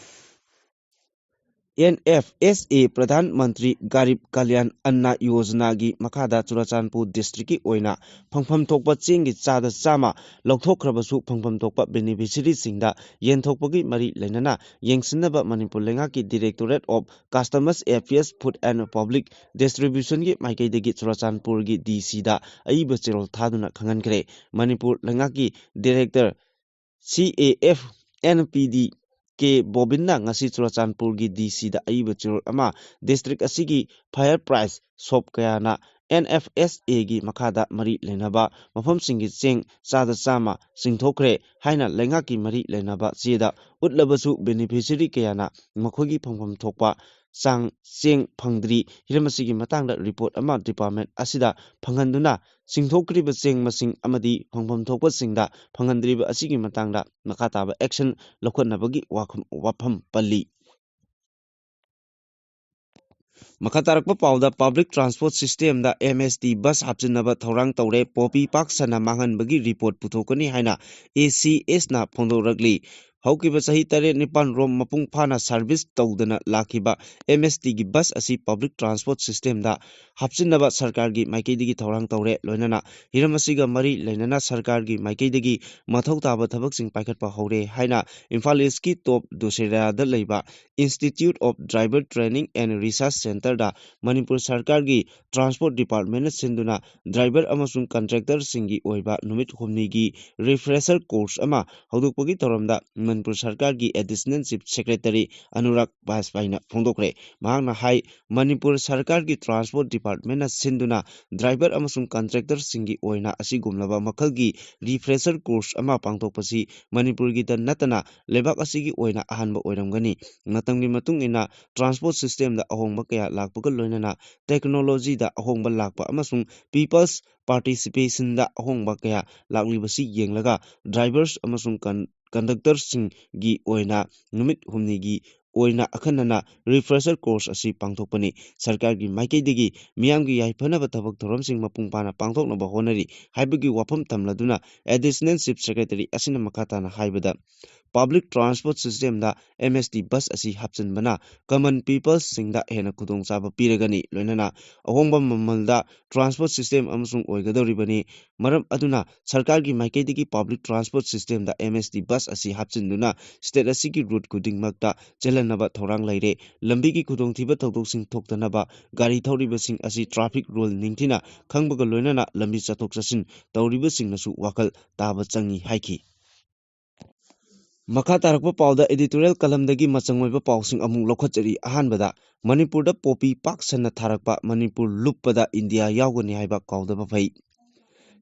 N F S A Pradhan Mantri Garib Kalyan ꯑꯟꯅ ꯌꯣꯖꯅꯥꯒꯤ ꯃꯈꯥꯗ ꯆꯨꯔꯆꯥꯟꯄꯨꯔ districtꯀꯤ ꯑꯣꯏꯅ ꯐꯪꯐꯝ ꯊꯣꯛꯄ ꯆꯦꯡꯒꯤ ꯆꯥꯗ ꯆꯥꯝꯃ ꯂꯧꯊꯣꯛꯈ꯭ꯔꯕꯁꯨ ꯐꯪꯐꯝ ꯊꯣꯛꯄ beneficiaryꯁꯤꯡꯗ ꯌꯦꯟꯊꯣꯛꯄꯒꯤ ꯃꯔꯤ ꯂꯩꯅꯅ ꯌꯦꯡꯁꯤꯟꯅꯕ ꯃꯅꯤꯄꯨꯔ ꯂꯩꯉꯥꯛꯀꯤ Directorate of Customs Affairs, Food and Public Distributionꯒꯤ ꯃꯥꯏꯀꯩꯗꯒꯤ ꯆꯨꯔꯆꯥꯟꯄꯨꯔꯒꯤ D Cꯗ ꯑꯏꯕ ꯆꯦꯔꯣꯜ ꯊꯥꯗꯨꯅ ꯈꯪꯍꯟꯈ꯭ꯔꯦ꯫ ꯃꯅꯤꯄꯨꯔ ꯂꯩꯉꯥꯛꯀꯤ Director C A F N P D ꯀꯦ ꯕꯣꯕꯤꯟꯅ ꯉꯁꯤ ꯆꯨꯔꯆꯥꯟꯄꯨꯔꯒꯤ D Cꯗ ꯑꯏꯕ ꯆꯦꯔꯣꯜ ꯑꯃ district ꯑꯁꯤꯒꯤ fire price shop ꯀꯌꯥꯅ N F S Aꯒꯤ ꯃꯈꯥꯗ ꯃꯔꯤ ꯂꯩꯅꯕ ꯃꯐꯝꯁꯤꯡꯒꯤ ꯆꯦꯡ ꯆꯥꯗ ꯆꯥꯝꯃ ꯆꯤꯡꯊꯣꯛꯈ꯭ꯔꯦ ꯍꯥꯏꯅ ꯂꯩꯉꯥꯛꯀꯤ ꯃꯔꯤ ꯂꯩꯅꯕ ꯆꯦꯗ ꯎꯠꯂꯕꯁꯨ beneficiary ꯀꯌꯥꯅ ꯃꯈꯣꯏꯒꯤ ꯐꯪꯐꯝ ꯊꯣꯛꯄ ꯆꯥꯡ ꯆꯦꯡ ꯐꯪꯗ꯭ꯔꯤ꯫ ꯍꯤꯔꯝ ꯑꯁꯤꯒꯤ ꯃꯇꯥꯡꯗ ꯔꯤꯄꯣꯔꯠ ꯑꯃ ꯗꯤꯄꯥꯔꯠꯃꯦꯟ ꯑꯁꯤꯗ ꯐꯪꯍꯟꯗꯨꯅ ꯆꯤꯡꯊꯣꯛꯈ꯭ꯔꯤꯕ ꯆꯦꯡ ꯃꯁꯤꯡ ꯑꯃꯗꯤ ꯐꯪꯐꯝ ꯊꯣꯛꯄꯁꯤꯡꯗ ꯐꯪꯍꯟꯗ꯭ꯔꯤꯕ ꯑꯁꯤꯒꯤ ꯃꯇꯥꯡꯗ ꯃꯈꯥ ꯇꯥꯕ ꯑꯦꯛꯁꯟ ꯂꯧꯈꯠꯅꯕꯒꯤ ꯋꯥꯐꯝ, ꯋꯥꯐꯝ ꯄꯜꯂꯤ꯫ ꯃꯈꯥ ꯇꯥꯔꯛꯄ ꯄꯥꯎꯗ, ꯄꯕ꯭ꯂꯤꯛ ꯇ꯭ꯔꯥꯟꯁꯄꯣꯔꯠ ꯁꯤꯁꯇꯦꯝꯗ ꯑꯦꯝ ꯑꯦꯁ ꯇꯤ ꯕꯁ ꯍꯥꯞꯆꯤꯟꯅꯕ ꯊꯧꯔꯥꯡ ꯇꯧꯔꯦ꯫ ꯄꯣꯄꯤ ꯄꯥꯛ ꯁꯟꯅ ꯃꯥꯡꯍꯟꯕꯒꯤ ꯔꯤꯄꯣꯔꯠ ꯄꯨꯊꯣꯛꯀꯅꯤ ꯍꯥꯏꯅ ꯑꯦ ꯁꯤ ꯑꯦꯁꯅ ꯐꯣꯡꯗꯣꯔꯛꯂꯤ꯫ ꯍꯧꯈꯤꯕ ꯆꯍꯤ ꯇꯔꯦꯠ ꯅꯤꯄꯥꯟ ꯔꯣꯝ ꯃꯄꯨꯡ ꯐꯥꯅ ꯁꯥꯔꯚꯤꯁ ꯇꯧꯗꯅ ꯂꯥꯛꯈꯤꯕ ꯑꯦꯝ ꯑꯦꯁ ꯇꯤꯒꯤ ꯕꯁ ꯑꯁꯤ ꯄꯕ꯭ꯂꯤꯛ ꯇ꯭ꯔꯥꯟꯁꯄꯣꯔꯠ ꯁꯤꯁꯇꯦꯝꯗ ꯍꯥꯞꯆꯤꯟꯅꯕ ꯁꯔꯀꯥꯔꯒꯤ ꯃꯥꯏꯀꯩꯗꯒꯤ ꯊꯧꯔꯥꯡ ꯇꯧꯔꯦ꯫ ꯂꯣꯏꯅꯅ ꯍꯤꯔꯝ ꯑꯁꯤꯒ ꯃꯔꯤ ꯂꯩꯅꯅ ꯁꯔꯀꯥꯔꯒꯤ ꯃꯥꯏꯀꯩꯗꯒꯤ ꯃꯊꯧ ꯇꯥꯕ ꯊꯕꯛꯁꯤꯡ ꯄꯥꯏꯈꯠꯄ ꯍꯧꯔꯦ ꯍꯥꯏꯅ ꯏꯝꯐꯥꯜ ꯏꯁꯀꯤ ꯇꯣꯞ ꯗꯣꯁꯦꯔꯥꯗ ꯂꯩꯕ Institute of Driver Training and Research Centreꯗ Manipur ꯁꯔꯀꯥꯔꯒꯤ ꯇ꯭ꯔꯥꯟꯁꯄꯣꯔꯠ ꯗꯤꯄꯥꯔꯠꯃꯦꯟꯅ ꯁꯤꯟꯗꯨꯅ ꯗ꯭ꯔꯥꯏꯚꯔ ꯑꯃꯁꯨꯡ ꯀꯟꯇ꯭ꯔꯦꯛꯇꯔꯁꯤꯡꯒꯤ ꯑꯣꯏꯕ ꯅꯨꯃꯤꯠ ꯍꯨꯝꯅꯤꯒꯤ ꯔꯤꯐ꯭ꯔꯦꯁꯔ ꯀꯣꯔꯁ ꯑꯃ ꯍꯧꯗꯣꯛꯄꯒꯤ ꯊꯧꯔꯝꯗ ꯃꯅꯤꯄꯨꯔ ꯁꯔꯀꯥꯔꯒꯤ ꯑꯦꯗꯤꯁꯅꯦꯜ ꯆꯤꯐ ꯁꯦꯀ꯭ꯔꯦꯇꯔꯤ ꯑꯅꯨꯔꯥꯒ ꯕꯥꯖꯄꯥꯏꯅ ꯐꯣꯡꯗꯣꯛꯈ꯭ꯔꯦ꯫ ꯃꯍꯥꯛꯅ ꯍꯥꯏ, ꯃꯅꯤꯄꯨꯔ ꯁꯔꯀꯥꯔꯒꯤ ꯇ꯭ꯔꯥꯟꯁꯄꯣꯔꯠ ꯗꯤꯄꯥꯔꯠꯃꯦꯟꯅ ꯁꯤꯟꯗꯨꯅ ꯗ꯭ꯔꯥꯏꯚꯔ ꯑꯃꯁꯨꯡ ꯀꯟꯇ꯭ꯔꯦꯛꯇꯔꯁꯤꯡꯒꯤ ꯑꯣꯏꯅ ꯑꯁꯤꯒꯨꯝꯂꯕ ꯃꯈꯜꯒꯤ ꯔꯤꯐ꯭ꯔꯦꯁꯔ ꯀꯣꯔꯁ ꯑꯃ ꯄꯥꯡꯊꯣꯛꯄꯁꯤ ꯃꯅꯤꯄꯨꯔꯒꯤꯗ ꯅꯠꯇꯅ ꯂꯩꯕꯥꯛ ꯑꯁꯤꯒꯤ ꯑꯣꯏꯅ ꯑꯍꯥꯟꯕ ꯑꯣꯏꯔꯝꯒꯅꯤ꯫ ꯃꯇꯝꯒꯤ ꯃꯇꯨꯡ ꯏꯟꯅ ꯇ꯭ꯔꯥꯟꯁꯄꯣꯔꯠ ꯁꯤꯁꯇꯦꯝꯗ ꯑꯍꯣꯡꯕ ꯀꯌꯥ ꯂꯥꯛꯄꯒ ꯂꯣꯏꯅꯅ ꯇꯦꯛꯅꯣꯂꯣꯖꯤꯗ ꯑꯍꯣꯡꯕ ꯂꯥꯛꯄ ꯑꯃꯁꯨꯡ ꯄꯤꯄꯜꯁ ꯄꯥꯔꯇꯤꯁꯤꯄꯦꯁꯟꯗ ꯑꯍꯣꯡꯕ ꯀꯌꯥ ꯂꯥꯛꯂꯤꯕꯁꯤ ꯌꯦꯡꯂꯒ ꯗ꯭ꯔꯥꯏꯚꯔꯁ ꯑꯃꯁꯨꯡ ꯀꯟ-, ꯀꯟꯗꯛꯇꯔꯁꯤꯡꯒꯤ ꯑꯣꯏꯅ ꯅꯨꯃꯤꯠ ꯍꯨꯝꯅꯤꯒꯤ ꯑꯣꯏꯅ ꯑꯈꯟꯅꯅ ꯔꯤꯐ꯭ꯔꯦꯁꯔ ꯀꯣꯔꯁ ꯑꯁꯤ ꯄꯥꯡꯊꯣꯛꯄꯅꯤ꯫ ꯁꯔꯀꯥꯔꯒꯤ ꯃꯥꯏꯀꯩꯗꯒꯤ ꯃꯤꯌꯥꯝꯒꯤ ꯌꯥꯏꯐꯅꯕ ꯊꯕꯛ ꯊꯧꯔꯝꯁꯤꯡ ꯃꯄꯨꯡ ꯐꯥꯅ ꯄꯥꯡꯊꯣꯛꯅꯕ ꯍꯣꯠꯅꯔꯤ ꯍꯥꯏꯕꯒꯤ ꯋꯥꯐꯝ ꯊꯝꯂꯗꯨꯅ ꯑꯦꯗꯤꯁꯅꯦꯜ ꯆꯤꯐ ꯁꯦꯀ꯭ꯔꯦꯇꯔꯤ ꯑꯁꯤꯅ ꯃꯈꯥ ꯇꯥꯅ ꯍꯥꯏꯕꯗ, ꯄꯕ꯭ꯂꯤꯛ ꯇ꯭ꯔꯥꯟꯁꯄꯣꯔꯠ ꯁꯤꯁꯇꯦꯝꯗ ꯑꯦꯝ ꯑꯦꯁ ꯇꯤ ꯕꯁ ꯑꯁꯤ ꯍꯥꯞꯆꯤꯟꯕꯅ ꯀꯃꯟ ꯄꯤꯄꯜꯁꯤꯡꯗ ꯍꯦꯟꯅ ꯈꯨꯗꯣꯡꯆꯥꯕ ꯄꯤꯔꯒꯅꯤ꯫ ꯂꯣꯏꯅꯅ ꯑꯍꯣꯡꯕ ꯃꯃꯜꯗ ꯇ꯭ꯔꯥꯟꯁꯄꯣꯔꯠ ꯁꯤꯁꯇꯦꯝ ꯑꯃꯁꯨꯡ ꯑꯣꯏꯒꯗꯧꯔꯤꯕꯅꯤ꯫ ꯃꯔꯝ ꯑꯗꯨꯅ ꯁꯔꯀꯥꯔꯒꯤ ꯃꯥꯏꯀꯩꯗꯒꯤ ꯄꯕ꯭ꯂꯤꯛ ꯇ꯭ꯔꯥꯟꯁꯄꯣꯔꯠ ꯁꯤꯁꯇꯦꯝꯗ ꯑꯦꯝ ꯑꯦꯁ ꯇꯤ ꯕꯁ ꯑꯁꯤ ꯍꯥꯞꯆꯤꯟꯗꯨꯅ ꯁ꯭ꯇꯦꯠ ꯑꯁꯤꯒꯤ ꯔꯨꯠ ꯈꯨꯗꯤꯡꯃꯛꯇ ꯆꯦꯜꯍꯟꯅꯕ ꯊꯧꯔꯥꯡ ꯂꯩꯔꯦ꯫ ꯂꯝꯕꯤꯒꯤ ꯈꯨꯗꯣꯡꯊꯤꯕ ꯊꯧꯗꯣꯛꯁꯤꯡ ꯊꯣꯛꯇꯅꯕ ꯒꯥꯔꯤ ꯊꯧꯔꯤꯕꯁꯤꯡ ꯑꯁꯤ ꯇ꯭ꯔꯥꯐꯤꯛ ꯔꯨꯜ ꯅꯤꯡꯊꯤꯅ ꯈꯪꯕꯒ ꯂꯣꯏꯅꯅ ꯂꯝꯕꯤ ꯆꯠꯊꯣꯛ ꯆꯠꯁꯤꯟ ꯇꯧꯔꯤꯕꯁꯤꯡꯅꯁꯨ ꯋꯥꯈꯜ ꯇꯥꯕ ꯆꯪꯏ ꯍꯥꯏꯈꯤ꯫ ꯃꯈꯥ ꯇꯥꯔꯛꯄ ꯄꯥꯎꯗ editorial columnꯗꯒꯤ ꯃꯆꯪ ꯑꯣꯏꯕ ꯄꯥꯎꯁꯤꯡ ꯑꯃꯨꯛ ꯂꯧꯈꯠꯆꯔꯤ꯫ ꯑꯍꯥꯟꯕꯗ, ꯃꯅꯤꯄꯨꯔꯗ ꯄꯣꯄꯤ ꯄꯥꯛ ꯁꯟꯅ ꯊꯥꯔꯛꯄ, ꯃꯅꯤꯄꯨꯔ ꯂꯨꯞꯄꯗ ꯏꯟꯗꯤꯌꯥ ꯌꯥꯎꯒꯅꯤ ꯍꯥꯏꯕ ꯀꯥꯎꯗꯕ ꯐꯩ꯫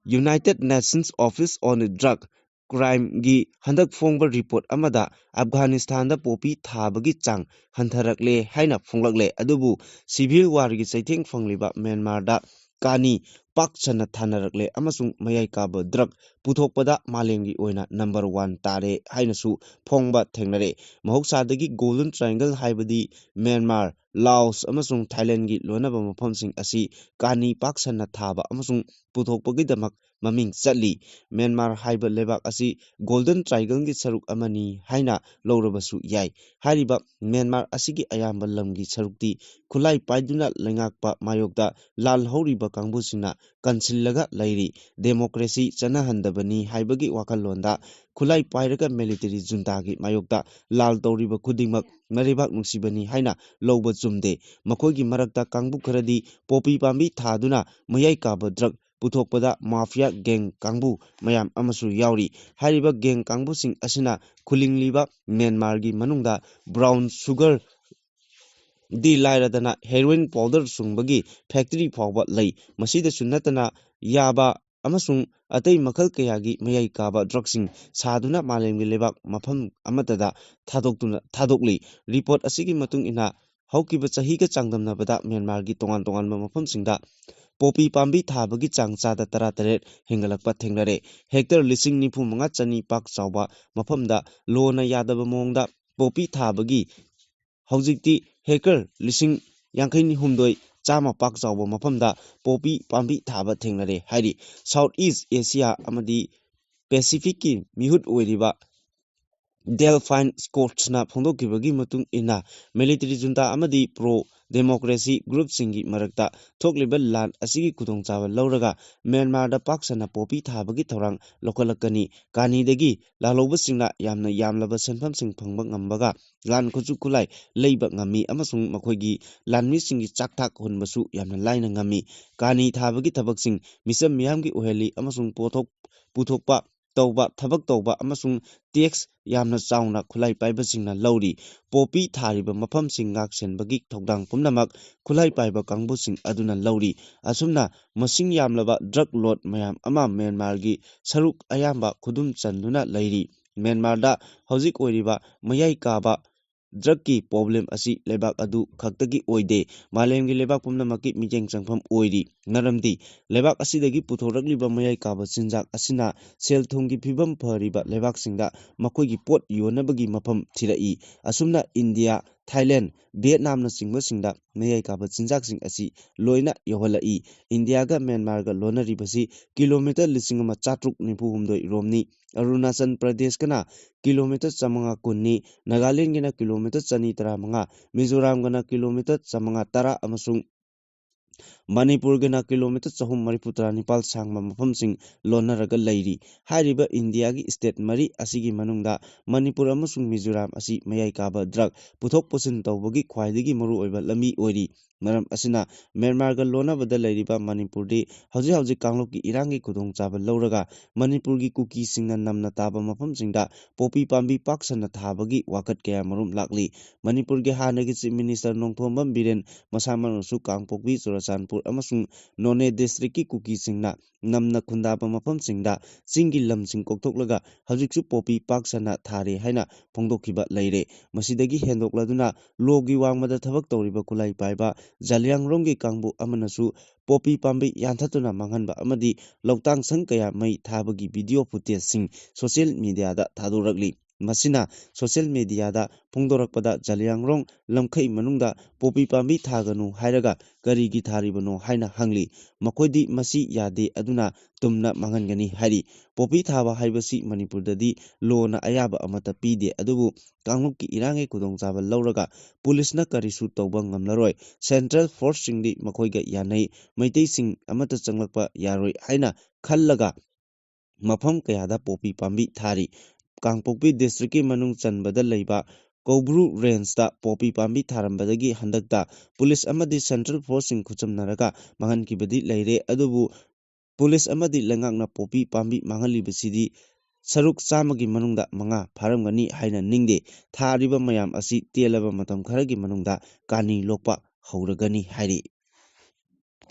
United Nations Office on Drug Crimeꯒꯤ ꯍꯟꯗꯛ ꯐꯣꯡꯕ report ꯑꯃꯗ ꯑꯐꯒꯥꯅꯤꯁꯇꯥꯟꯗ poppy ꯊꯥꯕꯒꯤ ꯆꯥꯡ ꯍꯟꯊꯔꯛꯂꯦ ꯍꯥꯏꯅ ꯐꯣꯡꯂꯛꯂꯦ꯫ ꯑꯗꯨꯕꯨ civil warꯒꯤ ꯆꯩꯊꯦꯡ ꯐꯪꯂꯤꯕ ꯃ꯭ꯌꯥꯟꯃꯥꯔꯗ ꯀꯥꯅꯤ ꯄꯥꯛ ꯁꯟꯅ ꯊꯥꯅꯔꯛꯂꯦ ꯑꯃꯁꯨꯡ ꯃꯌꯥꯏ ꯀꯥꯕ drug ꯄꯨꯊꯣꯛꯄꯗ ꯃꯥꯂꯦꯝꯒꯤ ꯑꯣꯏꯅ number one ꯇꯥꯔꯦ ꯍꯥꯏꯅꯁꯨ ꯐꯣꯡꯕ ꯊꯦꯡꯅꯔꯦ꯫ ꯃꯍꯧꯁꯥꯗꯒꯤ Golden Triangle ꯍꯥꯏꯕꯗꯤ ꯃ꯭ꯌꯥꯟꯃꯥꯔ, ꯂꯥꯑꯣꯁ ꯑꯃꯁꯨꯡ ꯊꯥꯏꯂꯦꯟꯒꯤ ꯂꯣꯟꯅꯕ ꯃꯐꯝꯁꯤꯡ ꯑꯁꯤ ꯀꯥꯅꯤ ꯄꯥꯛ ꯁꯟꯅ ꯊꯥꯕ ꯑꯃꯁꯨꯡ ꯄꯨꯊꯣꯛꯄꯒꯤꯗꯃꯛ ꯃꯃꯤꯡ ꯆꯠꯂꯤ꯫ ꯃ꯭ꯌꯥꯟꯃꯥꯔ ꯍꯥꯏꯕ ꯂꯩꯕꯥꯛ ꯑꯁꯤ Golden Triangleꯒꯤ ꯁꯔꯨꯛ ꯑꯃꯅꯤ ꯍꯥꯏꯅ ꯂꯧꯔꯕꯁꯨ ꯌꯥꯏ꯫ ꯍꯥꯏꯔꯤꯕ ꯃ꯭ꯌꯥꯟꯃꯥꯔ ꯑꯁꯤꯒꯤ ꯑꯌꯥꯝꯕ ꯂꯝꯒꯤ ꯁꯔꯨꯛꯇꯤ ꯈꯨꯠꯂꯥꯏ ꯄꯥꯏꯗꯨꯅ ꯂꯩꯉꯥꯛꯄ ꯃꯥꯌꯣꯛꯇ ꯂꯥꯜ ꯍꯧꯔꯤꯕ ꯀꯥꯡꯕꯨꯁꯤꯡꯅ ꯀꯟꯁꯤꯜꯂꯒ ꯂꯩꯔꯤ꯫ Democracy ꯆꯠꯅꯍꯟꯗꯕꯅꯤ ꯍꯥꯏꯕꯒꯤ ꯋꯥꯈꯜꯂꯣꯟꯗ ꯈꯨꯠꯂꯥꯏ ꯄꯥꯏꯔꯒ military juntaꯒꯤ ꯃꯥꯌꯣꯛꯇ ꯂꯥꯜ ꯇꯧꯔꯤꯕ ꯈꯨꯗꯤꯡꯃꯛ ꯃꯔꯩꯕꯥꯛ ꯅꯨꯡꯁꯤꯕꯅꯤ ꯍꯥꯏꯅ ꯂꯧꯕ ꯆꯨꯝꯗꯦ꯫ ꯃꯈꯣꯏꯒꯤ ꯃꯔꯛꯇ ꯀꯥꯡꯕꯨ ꯈꯔꯗꯤ poppy ꯄꯥꯝꯕꯤ ꯊꯥꯗꯨꯅ ꯃꯌꯥꯏ ꯀꯥꯕ drug ꯄꯨꯊꯣꯛꯄꯗ mafia gang ꯀꯥꯡꯕꯨ ꯃꯌꯥꯝ ꯑꯃꯁꯨ ꯌꯥꯎꯔꯤ꯫ ꯍꯥꯏꯔꯤꯕ gang ꯀꯥꯡꯕꯨꯁꯤꯡ ꯑꯁꯤꯅ ꯈꯨꯂꯤꯡꯂꯤꯕ ꯃ꯭ꯌꯥꯟꯃꯥꯔꯒꯤ ꯃꯅꯨꯡꯗ brown sugar ꯗꯤ ꯂꯥꯏꯔꯗꯅ heroin powder ꯁꯨꯡꯕꯒꯤ factory ꯐꯥꯎꯕ ꯂꯩ꯫ ꯃꯁꯤꯗꯁꯨ ꯅꯠꯇꯅ ꯌꯥꯕ ꯑꯃꯁꯨꯡ ꯑꯇꯩ ꯃꯈꯜ ꯀꯌꯥꯒꯤ ꯃꯌꯥꯏ ꯀꯥꯕ drugꯁꯤꯡ ꯁꯥꯗꯨꯅ ꯃꯥꯂꯦꯝꯒꯤ ꯂꯩꯕꯥꯛ ꯃꯐꯝ ꯑꯃꯠꯇꯗ ꯊꯥꯗꯣꯛꯇꯨꯅ, ꯊꯥꯗꯣꯛꯂꯤ꯫ Report ꯑꯁꯤꯒꯤ ꯃꯇꯨꯡ ꯏꯟꯅ, ꯍꯧꯈꯤꯕ ꯆꯍꯤꯒ ꯆꯥꯡꯗꯝꯅꯕꯗ ꯃ꯭ꯌꯥꯟꯃꯥꯔꯒꯤ ꯇꯣꯉꯥꯟ ꯇꯣꯉꯥꯟꯕ ꯃꯐꯝꯁꯤꯡꯗ poppy ꯄꯥꯝꯕꯤ ꯊꯥꯕꯒꯤ ꯆꯥꯡ ꯆꯥꯗ ꯇꯔꯥꯇꯔꯦꯠ ꯍꯦꯟꯒꯠꯂꯛꯄ ꯊꯦꯡꯅꯔꯦ꯫ Hectare ꯂꯤꯁꯤꯡ ꯅꯤꯐꯨ ꯃꯉꯥ ꯆꯅꯤ ꯄꯥꯛ ꯆꯥꯎꯕ ꯃꯐꯝꯗ ꯂꯣꯅ ꯌꯥꯗꯕ ꯃꯑꯣꯡꯗ poppy ꯊꯥꯕꯒꯤ ꯍꯧꯖꯤꯛꯇꯤ hectare ꯂꯤꯁꯤꯡ ꯌꯥꯡꯈꯩ ꯍꯨꯝꯗꯣꯏ ꯆꯥꯝꯃ ꯄꯥꯛ ꯆꯥꯎꯕ ꯃꯐꯝꯗ poppy ꯄꯥꯝꯕꯤ ꯊꯥꯕ ꯊꯦꯡꯅꯔꯦ ꯍꯥꯏꯔꯤ꯫ South East Asia ꯑꯃꯗꯤ Pacificꯀꯤ ꯃꯤꯍꯨꯠ ꯑꯣꯏꯔꯤꯕ Delphine Scottsꯅ ꯐꯣꯡꯗꯣꯛꯈꯤꯕꯒꯤ ꯃꯇꯨꯡ ꯏꯟꯅ, military junta ꯑꯃꯗꯤ pro democracy groupꯁꯤꯡꯒꯤ ꯃꯔꯛꯇ ꯊꯣꯛꯂꯤꯕ ꯂꯥꯟ ꯑꯁꯤꯒꯤ ꯈꯨꯗꯣꯡꯆꯥꯕ ꯂꯧꯔꯒ ꯃ꯭ꯌꯥꯟꯃꯥꯔꯗ ꯄꯥꯛ ꯁꯟꯅ poppy ꯊꯥꯕꯒꯤ ꯊꯧꯔꯥꯡ ꯂꯧꯈꯠꯂꯛꯀꯅꯤ꯫ ꯀꯥꯅꯤꯗꯒꯤ ꯂꯥꯜꯍꯧꯕꯁꯤꯡꯅ ꯌꯥꯝꯅ ꯌꯥꯝꯂꯕ ꯁꯦꯟꯐꯝꯁꯤꯡ ꯐꯪꯕ ꯉꯝꯕꯒ ꯂꯥꯟ ꯈꯨꯠꯁꯨ ꯈꯨꯠꯂꯥꯏ ꯂꯩꯕ ꯉꯝꯃꯤ ꯑꯃꯁꯨꯡ ꯃꯈꯣꯏꯒꯤ ꯂꯥꯟꯃꯤꯁꯤꯡꯒꯤ ꯆꯥꯛ ꯊꯥꯛ ꯍꯨꯟꯕꯁꯨ ꯌꯥꯝꯅ ꯂꯥꯏꯅ ꯉꯝꯃꯤ꯫ ꯀꯥꯅꯤ ꯊꯥꯕꯒꯤ ꯊꯕꯛꯁꯤꯡ ꯃꯤꯆꯝ ꯃꯤꯌꯥꯝꯒꯤ ꯑꯣꯏꯍꯜꯂꯤ ꯑꯃꯁꯨꯡ ꯄꯣꯠꯊꯣꯛ ꯄꯨꯊꯣꯛꯄ ꯇꯧꯕ, ꯊꯕꯛ ꯇꯧꯕ ꯑꯃꯁꯨꯡ ꯇꯦꯛꯁ ꯌꯥꯝꯅ ꯆꯥꯎꯅ ꯈꯨꯠꯂꯥꯏ ꯄꯥꯏꯕꯁꯤꯡꯅ ꯂꯧꯔꯤ꯫ ꯄꯣꯄꯤ ꯊꯥꯔꯤꯕ ꯃꯐꯝꯁꯤꯡ ꯉꯥꯛ ꯁꯦꯟꯕꯒꯤ ꯊꯧꯗꯥꯡ ꯄꯨꯝꯅꯃꯛ ꯈꯨꯠꯂꯥꯏ ꯄꯥꯏꯕ ꯀꯥꯡꯕꯨꯁꯤꯡ ꯑꯗꯨꯅ ꯂꯧꯔꯤ꯫ ꯑꯁꯨꯝꯅ ꯃꯁꯤꯡ ꯌꯥꯝꯂꯕ ꯗ꯭ꯔꯒ ꯂꯣꯗ ꯃꯌꯥꯝ ꯑꯃ ꯃ꯭ꯌꯥꯟꯃꯥꯔꯒꯤ ꯁꯔꯨꯛ ꯑꯌꯥꯝꯕ ꯈꯨꯗꯨꯝ ꯆꯟꯗꯨꯅ ꯂꯩꯔꯤ꯫ ꯃ꯭ꯌꯥꯟꯃꯥꯔꯗ ꯍꯧꯖꯤꯛ ꯑꯣꯏꯔꯤꯕ ꯃꯌꯥꯏ ꯀꯥꯕ ꯗ꯭ꯔꯒꯀꯤ ꯄ꯭ꯔꯣꯕ꯭ꯂꯦꯝ ꯑꯁꯤ ꯂꯩꯕꯥꯛ ꯑꯗꯨ ꯈꯛꯇꯒꯤ ꯑꯣꯏꯗꯦ, ꯃꯥꯂꯦꯝꯒꯤ ꯂꯩꯕꯥꯛ ꯄꯨꯝꯅꯃꯛꯀꯤ ꯃꯤꯠꯌꯦꯡ ꯆꯪꯐꯝ ꯑꯣꯏꯔꯤ꯫ ꯃꯔꯝꯗꯤ ꯂꯩꯕꯥꯛ ꯑꯁꯤꯗꯒꯤ ꯄꯨꯊꯣꯔꯛꯂꯤꯕ ꯃꯌꯥꯏ ꯀꯥꯕ ꯆꯤꯟꯖꯥꯛ ꯑꯁꯤꯅ ꯁꯦꯜ ꯊꯨꯝꯒꯤ ꯐꯤꯕꯝ ꯐꯔꯤꯕ ꯂꯩꯕꯥꯛꯁꯤꯡꯗ ꯃꯈꯣꯏꯒꯤ ꯄꯣꯠ ꯌꯣꯟꯅꯕꯒꯤ ꯃꯐꯝ ꯊꯤꯔꯛꯏ꯫ ꯑꯁꯨꯝꯅ ꯏꯟꯗꯤꯌꯥ, ꯊꯥꯏꯂꯦꯟ, ꯚꯤꯌꯦꯠꯅꯥꯝꯅꯆꯤꯡꯕꯁꯤꯡꯗ ꯃꯌꯥꯏ ꯀꯥꯕ ꯆꯤꯟꯖꯥꯛꯁꯤꯡ ꯑꯁꯤ ꯂꯣꯏꯅ ꯌꯧꯍꯜꯂꯛꯏ꯫ ꯏꯟꯗꯤꯌꯥꯒ ꯃ꯭ꯌꯥꯟꯃꯥꯔꯒ ꯂꯣꯟꯅꯔꯤꯕꯁꯤ ꯀꯤꯂꯣꯃꯤꯇꯔ ꯂꯤꯁꯤꯡ ꯑꯃ ꯆꯥꯇ꯭ꯔꯨꯛ ꯅꯤꯐꯨ ꯍꯨꯝꯗꯣꯏ ꯔꯣꯝꯅꯤ꯫ ꯑꯔꯨꯅꯥꯆꯜ ꯄ꯭ꯔꯗꯦꯁꯀꯅ ꯀꯤꯂꯣꯃꯤꯇꯔ ꯆꯥꯃꯉꯥ ꯀꯨꯟꯅꯤ, ꯅꯥꯒꯥꯂꯦꯟꯒꯤꯅ ꯀꯤꯂꯣꯃꯤꯇꯔ ꯆꯅꯤ ꯇꯔꯥꯃꯉꯥ, ꯃꯤꯖꯣꯔꯥꯝꯒꯅ ꯀꯤꯂꯣꯃꯤꯇꯔ ꯆꯥꯃꯉꯥ ꯇꯔꯥ ꯑꯃꯁꯨꯡ ꯃꯅꯤꯄꯨꯔꯒꯤꯅ ꯀꯤꯂꯣꯃꯤꯇꯔ ꯆꯍꯨꯝ ꯃꯔꯤꯐꯨ ꯇꯔꯥ ꯅꯤꯄꯥꯜ ꯁꯥꯡꯕ ꯃꯐꯝꯁꯤꯡ ꯂꯣꯟꯅꯔꯒ ꯂꯩꯔꯤ꯫ ꯍꯥꯏꯔꯤꯕ ꯏꯟꯗꯤꯌꯥꯒꯤ ꯁ꯭ꯇꯦꯠ ꯃꯔꯤ ꯑꯁꯤꯒꯤ ꯃꯅꯨꯡꯗ ꯃꯅꯤꯄꯨꯔ ꯑꯃꯁꯨꯡ ꯃꯤꯖꯣꯔꯥꯝ ꯑꯁꯤ ꯃꯌꯥꯏ ꯀꯥꯕ ꯗ꯭ꯔꯒ ꯄꯨꯊꯣꯛ ꯄꯨꯁꯤꯟ ꯇꯧꯕꯒꯤ ꯈ꯭ꯋꯥꯏꯗꯒꯤ ꯃꯔꯨꯑꯣꯏꯕ ꯂꯝꯕꯤ ꯑꯣꯏꯔꯤ꯫ ꯃꯔꯝ ꯑꯁꯤꯅ ꯃ꯭ꯌꯥꯟꯃꯥꯔꯒ ꯂꯣꯟꯅꯕꯗ ꯂꯩꯔꯤꯕ ꯃꯅꯤꯄꯨꯔꯗꯤ ꯍꯧꯖꯤꯛ ꯍꯧꯖꯤꯛ ꯀꯥꯡꯂꯨꯞꯀꯤ ꯏꯔꯥꯡꯒꯤ ꯈꯨꯗꯣꯡꯆꯥꯕ ꯂꯧꯔꯒ ꯃꯅꯤꯄꯨꯔꯒꯤ ꯀꯨꯀꯤꯁꯤꯡꯅ ꯅꯝꯅ ꯇꯥꯕ ꯃꯐꯝꯁꯤꯡꯗ ꯄꯣꯄꯤ ꯄꯥꯝꯕꯤ ꯄꯥꯛ ꯁꯟꯅ ꯊꯥꯕꯒꯤ ꯋꯥꯀꯠ ꯀꯌꯥ ꯃꯔꯨꯝ ꯂꯥꯛꯂꯤ꯫ ꯃꯅꯤꯄꯨꯔꯒꯤ ꯍꯥꯟꯅꯒꯤ ꯆꯤꯐ ꯃꯤꯅꯤꯁꯇꯔ ꯅꯣꯡꯊꯣꯝꯕꯝ ꯕꯤꯔꯦꯟ ꯃꯁꯥꯃꯛꯅꯁꯨ ꯀꯥꯡꯄꯣꯛꯄꯤ, ꯆꯨꯔꯆꯥꯟꯄꯨꯔ ꯑꯃꯁꯨꯡ ꯅꯣꯅꯦ ꯗꯤꯁꯇ꯭ꯔꯤꯛꯀꯤ ꯀꯨꯀꯤꯁꯤꯡꯅ ꯅꯝꯅ ꯈꯨꯟꯗꯥꯕ ꯃꯐꯝꯁꯤꯡꯗ ꯆꯤꯡꯒꯤ ꯂꯝꯁꯤꯡ ꯀꯣꯛꯊꯣꯛꯂꯒ ꯍꯧꯖꯤꯛꯁꯨ ꯄꯣꯄꯤ ꯄꯥꯛ ꯁꯟꯅ ꯊꯥꯔꯤ ꯍꯥꯏꯅ ꯐꯣꯡꯗꯣꯛꯈꯤꯕ ꯂꯩꯔꯦ꯫ ꯃꯁꯤꯗꯒꯤ ꯍꯦꯟꯗꯣꯛꯂꯗꯨꯅ ꯂꯣꯒꯤ ꯋꯥꯡꯃꯗ ꯊꯕꯛ ꯇꯧꯔꯤꯕ ꯈꯨꯠꯂꯥꯏ ꯄꯥꯏꯕ ꯖꯥꯂꯤꯌꯥꯡꯔꯣꯡꯒꯤ ꯀꯥꯡꯕꯨ ꯑꯃꯅꯁꯨ ꯄꯣꯄꯤ ꯄꯥꯝꯕꯤ ꯌꯥꯟꯊꯠꯇꯨꯅ ꯃꯥꯡꯍꯟꯕ ꯑꯃꯗꯤ ꯂꯧꯇꯥꯡ ꯁꯪ ꯀꯌꯥ ꯃꯩ ꯊꯥꯕꯒꯤ ꯚꯤꯗꯤꯑꯣ ꯐꯨꯇꯦꯖꯁꯤꯡ ꯁꯣꯁꯤꯌꯦꯜ ꯃꯤꯗꯤꯌꯥꯗ ꯊꯥꯗꯣꯔꯛꯂꯤ꯫ ꯃꯁꯤꯅ ꯁꯣꯁꯤꯌꯦꯜ ꯃꯤꯗꯤꯌꯥꯗ ꯐꯣꯡꯗꯣꯔꯛꯄꯗ ꯖꯥꯂꯤꯌꯥꯡꯔꯣꯡ ꯂꯝꯈꯩ ꯃꯅꯨꯡꯗ ꯄꯣꯄꯤ ꯄꯥꯝꯕꯤ ꯊꯥꯒꯅꯨ ꯍꯥꯏꯔꯒ ꯀꯔꯤꯒꯤ ꯊꯥꯔꯤꯕꯅꯣ ꯍꯥꯏꯅ ꯍꯪꯂꯤ꯫ ꯃꯈꯣꯏꯗꯤ ꯃꯁꯤ ꯌꯥꯗꯦ ꯑꯗꯨꯅ ꯇꯨꯝꯅ ꯃꯥꯡꯍꯟꯒꯅꯤ ꯍꯥꯏꯔꯤ꯫ ꯄꯣꯄꯤ ꯊꯥꯕ ꯍꯥꯏꯕꯁꯤ ꯃꯅꯤꯄꯨꯔꯗꯗꯤ ꯂꯣꯅ ꯑꯌꯥꯕ ꯑꯃꯠꯇ ꯄꯤꯗꯦ, ꯑꯗꯨꯕꯨ ꯀꯥꯡꯂꯨꯞꯀꯤ ꯏꯔꯥꯡꯒꯤ ꯈꯨꯗꯣꯡꯆꯥꯕ ꯂꯧꯔꯒ ꯄꯨꯂꯤꯁꯅ ꯀꯔꯤꯁꯨ ꯇꯧꯕ ꯉꯝꯂꯔꯣꯏ꯫ ꯁꯦꯟꯇ꯭ꯔꯦꯜ ꯐꯣꯔꯁꯁꯤꯡꯗꯤ ꯃꯈꯣꯏꯒ ꯌꯥꯅꯩ, ꯃꯩꯇꯩꯁꯤꯡ ꯑꯃꯠꯇ ꯆꯪꯂꯛꯄ ꯌꯥꯔꯣꯏ ꯍꯥꯏꯅ ꯈꯜꯂꯒ ꯃꯐꯝ ꯀꯌꯥꯗ ꯄꯣꯄꯤ ꯄꯥꯝꯕꯤ ꯊꯥꯔꯤ꯫ ꯀꯥꯡꯄꯣꯛꯄꯤ ꯗꯤꯁꯇ꯭ꯔꯤꯛꯀꯤ ꯃꯅꯨꯡ ꯆꯟꯕꯗ ꯂꯩꯕ ꯀꯧꯕ꯭ꯔꯨ ꯔꯦꯟꯖꯇ ꯄꯣꯄꯤ ꯄꯥꯝꯕꯤ ꯊꯥꯔꯝꯕꯗꯒꯤ ꯍꯟꯗꯛꯇ ꯄꯨꯂꯤꯁ ꯑꯃꯗꯤ ꯁꯦꯟꯇ꯭ꯔꯦꯜ ꯐꯣꯔꯁꯁꯤꯡ ꯈꯨꯠꯁꯝꯅꯔꯒ ꯃꯥꯡꯍꯟꯈꯤꯕꯗꯤ ꯂꯩꯔꯦ, ꯑꯗꯨꯕꯨ ꯄꯨꯂꯤꯁ ꯑꯃꯗꯤ ꯂꯩꯉꯥꯛꯅ ꯄꯣꯄꯤ ꯄꯥꯝꯕꯤ ꯃꯥꯡꯍꯜꯂꯤꯕꯁꯤꯗꯤ ꯁꯔꯨꯛ ꯆꯥꯝꯃꯒꯤ ꯃꯅꯨꯡꯗ ꯃꯉꯥ ꯐꯥꯔꯝꯒꯅꯤ ꯍꯥꯏꯅ ꯅꯤꯡꯗꯦ꯫ ꯊꯥꯔꯤꯕ ꯃꯌꯥꯝ ꯑꯁꯤ ꯇꯦꯜꯂꯕ ꯃꯇꯝ ꯈꯔꯒꯤ ꯃꯅꯨꯡꯗ ꯀꯥꯅꯤ ꯂꯣꯛꯄ ꯍꯧꯔꯒꯅꯤ ꯍꯥꯏꯔꯤ꯫